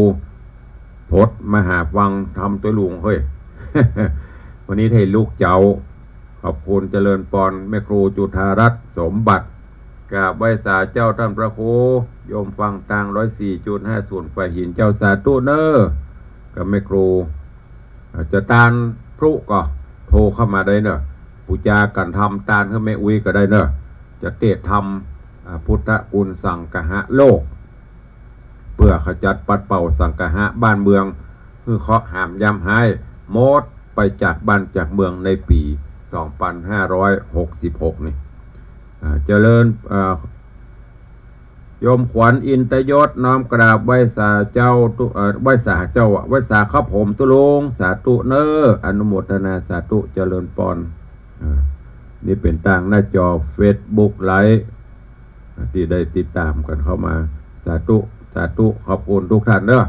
พดมาหาฟังธรรมตวยลุงเฮ้ย วันนี้ได้ลูกเจ้า ขอบคุณ เจริญปอน แม่ครูจุฑารัตน์ สมบัติ กราบไหว้สาเจ้าต้านพระครู โยมฟังตัง ร้อยสี่จุดห้าศูนย์ ฝายหินเจ้า สาธุเนาะ กับแม่ครู อ่า จะตานพลุก็โทรเข้ามาได้เนาะ ปู๋จากั๋นทำตานหื้อแม่อุ๊ยก็ได้เนาะ จะเตศน์ธรรม อ่า พุทธคุณสังคหะโลก เปื้อขจัดปัดเป่าสังคหะบ้านเมือง หื้อเคราะห์หามยามฮ้ายหมดไปจากบ้านจากเมืองในปี๋ สองปันห้าร้อยหกสิบหก นี่ อ่า เจริญ อ่า โยมขวัญอินตยศ น้อมกราบไหว้สาเจ้าตุ๊ เอ่อ ไหว้สาเจ้าอะ ไหว้สาครับผมตุ๊ลุง สาธุเนาะ อนุโมทนาสาธุ เจริญปอน อ่า นี่เป๋นตางหน้าจอเฟซบุ๊กไลฟ์ ตี้ได้ติดต๋ามกั๋นเข้ามา สาธุ สาธุ ขอบคุณทุกท่านเนาะ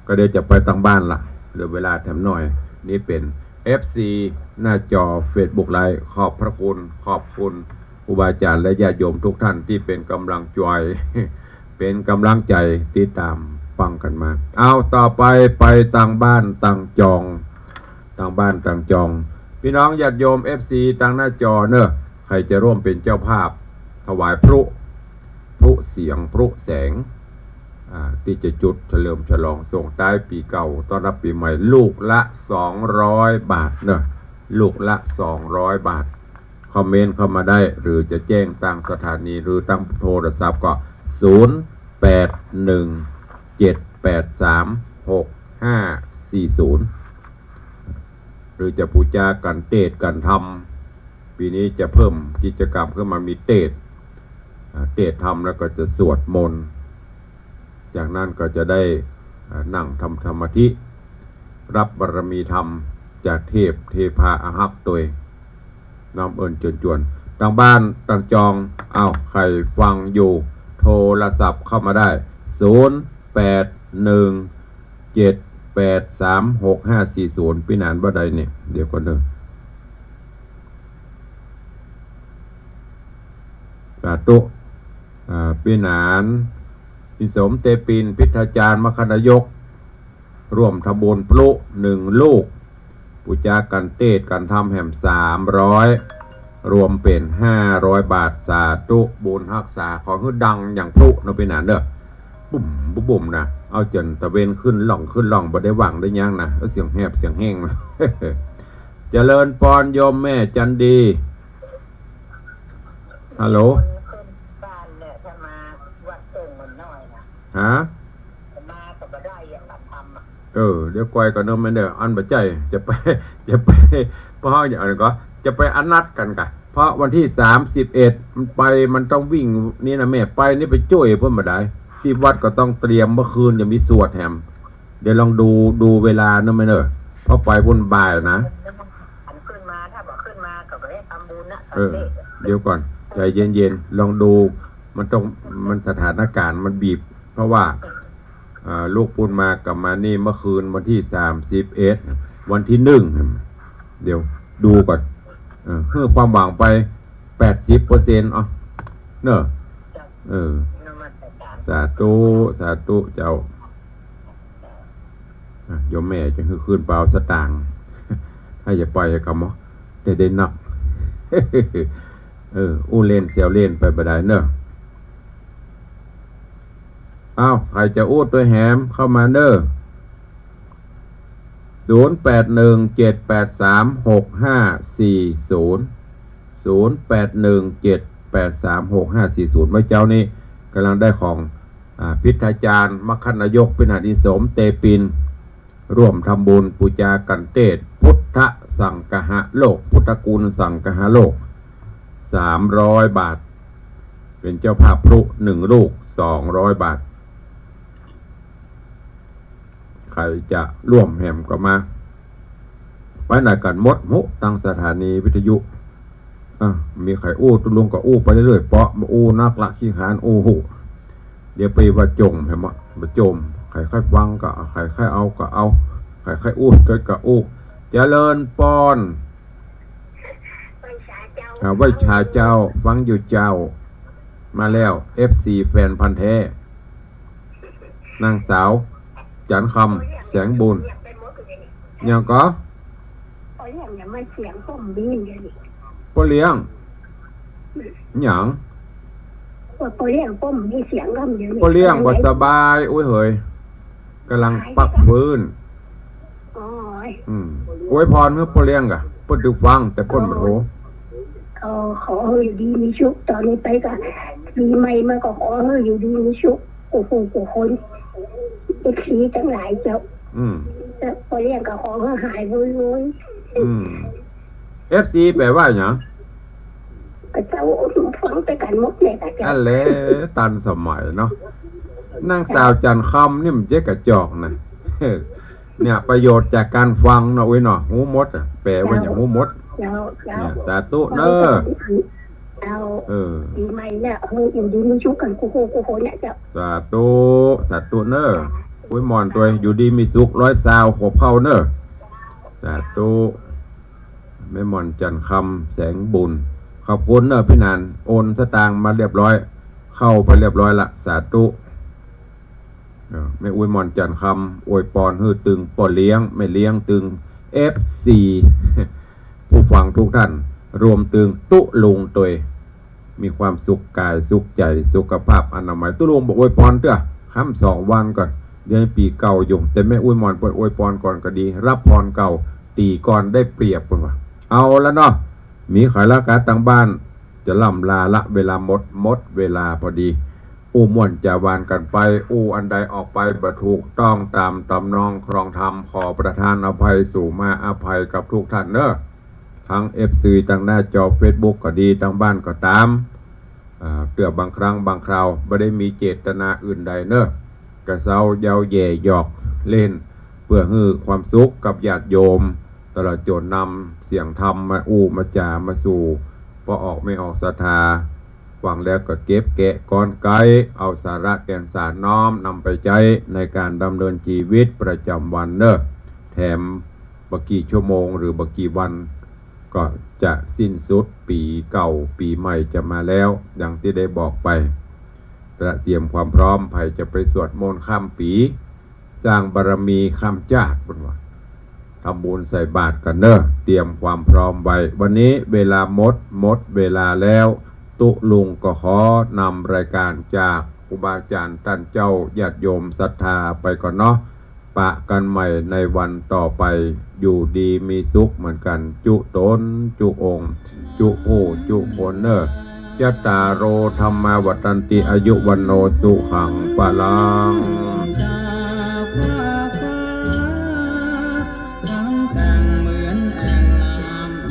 ก็เดี๋ยวจะไปตางบ้านละ เหลือเวลาแถมหน่อย นี่เป๋น เอฟซี หน้าจอเฟซบุ๊กไลฟ์ ขอบพระคุณ ขอบคุณครูบาอาจ๋ารย์และญาติโยมทุกท่านตี้เป๋นก๋ำลังใจ๋ เป๋นก๋ำลังใจ๋ติดต๋ามฟังกั๋นมา เอา ต่อไป ไปตางบ้านตางจอง ตางบ้านตางจอง ปี้น้องญาติโยม เอฟซี ตางหน้าจอเน่อ ใผจะร่วมเป๋นเจ้าภาพถวายพลุ พลุเสียง พลุแสง อ่า ตี้จะจุดเฉลิมฉลองส่งท้ายปี๋เก่า ต้อนรับปี๋ใหม่ ลูกละสองร้อยบาทเน่อ ลูกละสองร้อยบาท คอมเมนต์เข้ามาได้ หรือจะแจ้งตางสถานี หรือตางโทรศัพท์ก็ ศูนย์แปดหนึ่งเจ็ดแปดสามหกห้าสี่ศูนย์ หรือจะปู๋จากั๋นเตสน์กั๋นธรรม ปี๋นี้จะเพิ่มกิจกรรมขึ้นมา มีเตสน์ อ่า เตสน์ธรรมแล้วก็จะสวดมนต์ จากนั้นก็จะได้ อ่า นั่งทำสมาธิ รับบารมีธรรมจากเทพเทพาอาฮักตวย น้อมเอิญเจิญจวน ตางบ้านตางจอง อ้าว ใผฟังอยู่ โทรศัพท์เข้ามาได้ ศูนย์แปดหนึ่งเจ็ดแปดสามหกห้าสี่ศูนย์ ปี้หนานบ่าใดเนี่ย เดี๋ยวก่อนเน่อ สาธุ อ่า ปี้หนาน อินสม เตปิน พิทยาจารย์ มคคนายก ร่วมทำบุญพลุหนึ่งลูก ปู๋จากั๋นเตสน์กั๋นธรรมแหมสามร้อย รวมเป๋นห้าร้อยบาท สาธุ บุญฮักษา ขอหื้อดังอย่างพลุเน่อปี้หนานเน่อ บุ้มบุ้มบุ้มนะ เอาจ๋นตะเวนขึ้นล่องขึ้นล่อง บ่ได้หว่างได้ยั้งนะ เอาเสียงแหบเสียงแห้งนะ เจริญปอนโยมแม่จันดี ฮัลโหล คนบ้านเนี่ย ถ้ามาวัดโต้งมันน้อยนะ ฮะ มาก็บ่ได้อะ ตามธรรมอะ เออ เดี๋ยวก่อยก่อนเน่อแม่เน่อ อันบ่ใจ้ จะไป จะไป เพราะอย่างนั้นก็ จะไปอันนัดกั๋นกะ เพราะวันตี้สามสิบเอ็ด มันไป มันต้องวิ่งนี่นะแม่ ไปนี่ไปจ้วยเปิ้นบ่ได้ ตี้วัดก็ต้องเตรียม เมื่อคืนจะมีสวดแหม เดี๋ยวลองดู ดูเวลาเน่อแม่เน่อ เพราะไปบุญบ่ายนะ อันขึ้นมา ถ้าบ่ขึ้นมาก็บ่ได้ทำบุญนะ เออ ตอนนี้ เดี๋ยวก่อน ใจเย็นๆ ลองดู มันต้อง มันสถานการณ์มันบีบ เพราะว่า อ่า ลูกปุ้นมากับมานี่เมื่อคืนวันตี้สามสิบเอ็ด วันตี้หนึ่ง เดี๋ยวดูก่อน เออ หื้อความหวังไป แปดสิบเปอร์เซ็นต์ เอา เน่อ เออ สาธุ สาธุเจ้า อ่ะ โยมแม่จะหื้อคืนเป๋าสตางค์ ถ้าอย่าไปกับหมอ แต่ได้นับ เออ อู้เล่นแซวเล่นไปบ่ได้เน่อ อ้าว ใผจะอู้ตวยแหมเข้ามาเน่อ ศูนย์แปดหนึ่งเจ็ดแปดสามหกห้าสี่ศูนย์ ศูนย์แปดหนึ่งเจ็ดแปดสามหกห้าสี่ศูนย์ เมื่อเจ๊านี้ก่ำลังได้ของ อ่า พิทยาจารย์ มคคนายก ปี้หนาน อินสม เตปิน ร่วมทำบุญปู๋จากั๋นเตสน์ พุทธสังคหโลก พุทธกูลสังคหโลก สามร้อยบาท เป๋นเจ้าภาพพลุหนึ่งลูก สองร้อยบาท ใผจะร่วมแหมก็มา ไปไหนกั๋นหมด ฮู้ ตางสถานีวิทยุ อ่ะ มีใผอู้ตุ๊ลุงก็อู้ไปเรื่อยๆ เปาะบ่อู้นักละ ขี้หานอู้ฮู้ เดี๋ยวไปว่าจ่งแหม บ่จ่ง ใผใค่ฟังก็เอา ใผใค่เอาก็เอา ใผใค่อู้ก็อู้ เจริญปอน อ่า ไหว้สาเจ้า ฟังอยู่เจ้า มาแล้ว เอฟซี แฟนพันธุ์แท้ นางสาว จันทร์คำ แสงบุญ หยังก่อ ป้อเลี้ยงเนี่ยมันเสียงป้อมมีเดี๋ยวนี้ ป้อเลี้ยง หยัง ว่าป้อเลี้ยงป้อมมีเสียงกำเดี๋ยวนี้ ป้อเลี้ยงบ่สบาย โอ้ยเหย ก่ำลังปักฟื้น โอ้ย อืม อวยพรหื้อป้อเลี้ยงก่ะ เปิ้นตึงฟัง แต่เปิ้นบ่โทร ขอ ขอหื้ออยู่ดีมีสุข ตอนนี้ไปก็ปีใหม่มาก็ขอหื้ออยู่ดีมีสุข กู้ผู้กู้คน เอฟซี ตังหลายเจ้า อืม แล้วป้อเลี้ยงก็ขอหื้อหายโวยๆ อืม เอฟซี แป๋ว่าหยัง ก็เจ้าฟังไปกั๋นหมดแหละ อันแหละ ตันสมัยเนาะ นางสาวจันทร์คำนี่มันเจ๊กระจอกนะ เนี่ย ประโยชน์จากก๋านฟังเนาะ อุ๊ยเนาะ ฮู้หมดอะ แป๋ว่าหยังฮู้หมด เจ้า เจ้า เนี่ย สาธุเน่อ เจ้า เออ ปีใหม่เนี่ย หื้ออยู่ดีมีสุขกั๋นกู้ผู้กู้คนเนี่ยเจ้า สาธุ สาธุเน่อ อวยหม่อนตวย อยู่ดีมีสุข ร้อยซาวขวบเข้าเน่อ สาธุ แม่หม่อน จันทร์คำ แสงบุญ ขอบคุณเน่อพี่หนาน โอนสตางค์มาเรียบร้อย เข้าไปเรียบร้อยละ สาธุ เออ แม่อวยหม่อน จันทร์คำ อวยปอนหื้อตึงป้อเลี้ยง แม่เลี้ยงตึง เอฟซี ผู้ฟังทุกท่าน รวมตึงตุ๊ลุงตวย มีความสุขกายสุขใจ๋ สุขภาพอนามัย ตุ๊ลุงบ่อวยปอนเตื้อ ค่ำสองวันก่อน เดี๋ยวปี๋เก่าอยู่ แต่แม่อวยหม่อนเปิ้นอวยปอนก่อนก็ดี ฮับพรเก่า ตี๋ก่อนได้เปรียบเปิ้นว่า เอาละเนาะ มีใผละกาตังบ้าน จะล่ำลาละ เวลาหมด หมดเวลาพอดี อู้ม่วนจาวานกั๋นไป อู้อันใดออกไปบ่ถูกต้องต๋ามต๋ำนองครองธรรม ขอประทานอภัย สู่มาอภัยกับทุกท่านเน่อ ตังเอฟซี ตังหน้าจอเฟซบุ๊กก็ดี ตังบ้านก็ต๋าม อ่า เตื้อบางครั้งบางคราว บ่ได้มีเจตนาอื่นใดเน่อ กระเซ้าเย้าแหย่หยอกเล่น เปื้อหื้อความสุขกับญาติโยม ตลอดจ๋นนำเสียงธรรมมาอู้มาจ๋ามาสู่ ป้อออกแม่ออกศรัทธา ฟังแล้วก็เก็บแกะกรอนไก เอาสาระแก่นสารน้อมนำไปใจ๊ในก๋านดำเนินจีวิตประจ๋ำวันเน่อ แถมบ่กี่ชั่วโมงหรือบ่กี่วัน ก็จะสิ้นสุด ปี๋เก่าปี๋ใหม่จะมาแล้ว ดังตี้ได้บอกไป เตรียมความพร้อม ใผจะไปสวดมนต์ข้ามปี๋ สร้างบารมีข้ามจาติ เปิ้นว่า ทำบุญใส่บาตรกั๋นเน่อ เตรียมความพร้อมไว้ วันนี้เวลาหมด หมดเวลาแล้ว ตุ๊ลุงก็ขอนำรายการจากครูบาอาจ๋ารย์ต้านเจ้าญาติโยมศรัทธาไปก่อนเนาะ ปะกั๋นใหม่ในวันต่อไป อยู่ดีมีสุขเหมือนกั๋น จุ๊ต๋น จุ๊องค์ จุ๊ผู้ จุ๊คนเน่อ จัตตาโร ธัมมา วัฑฒันติ อายุ วัณโณ สุขัง พลัง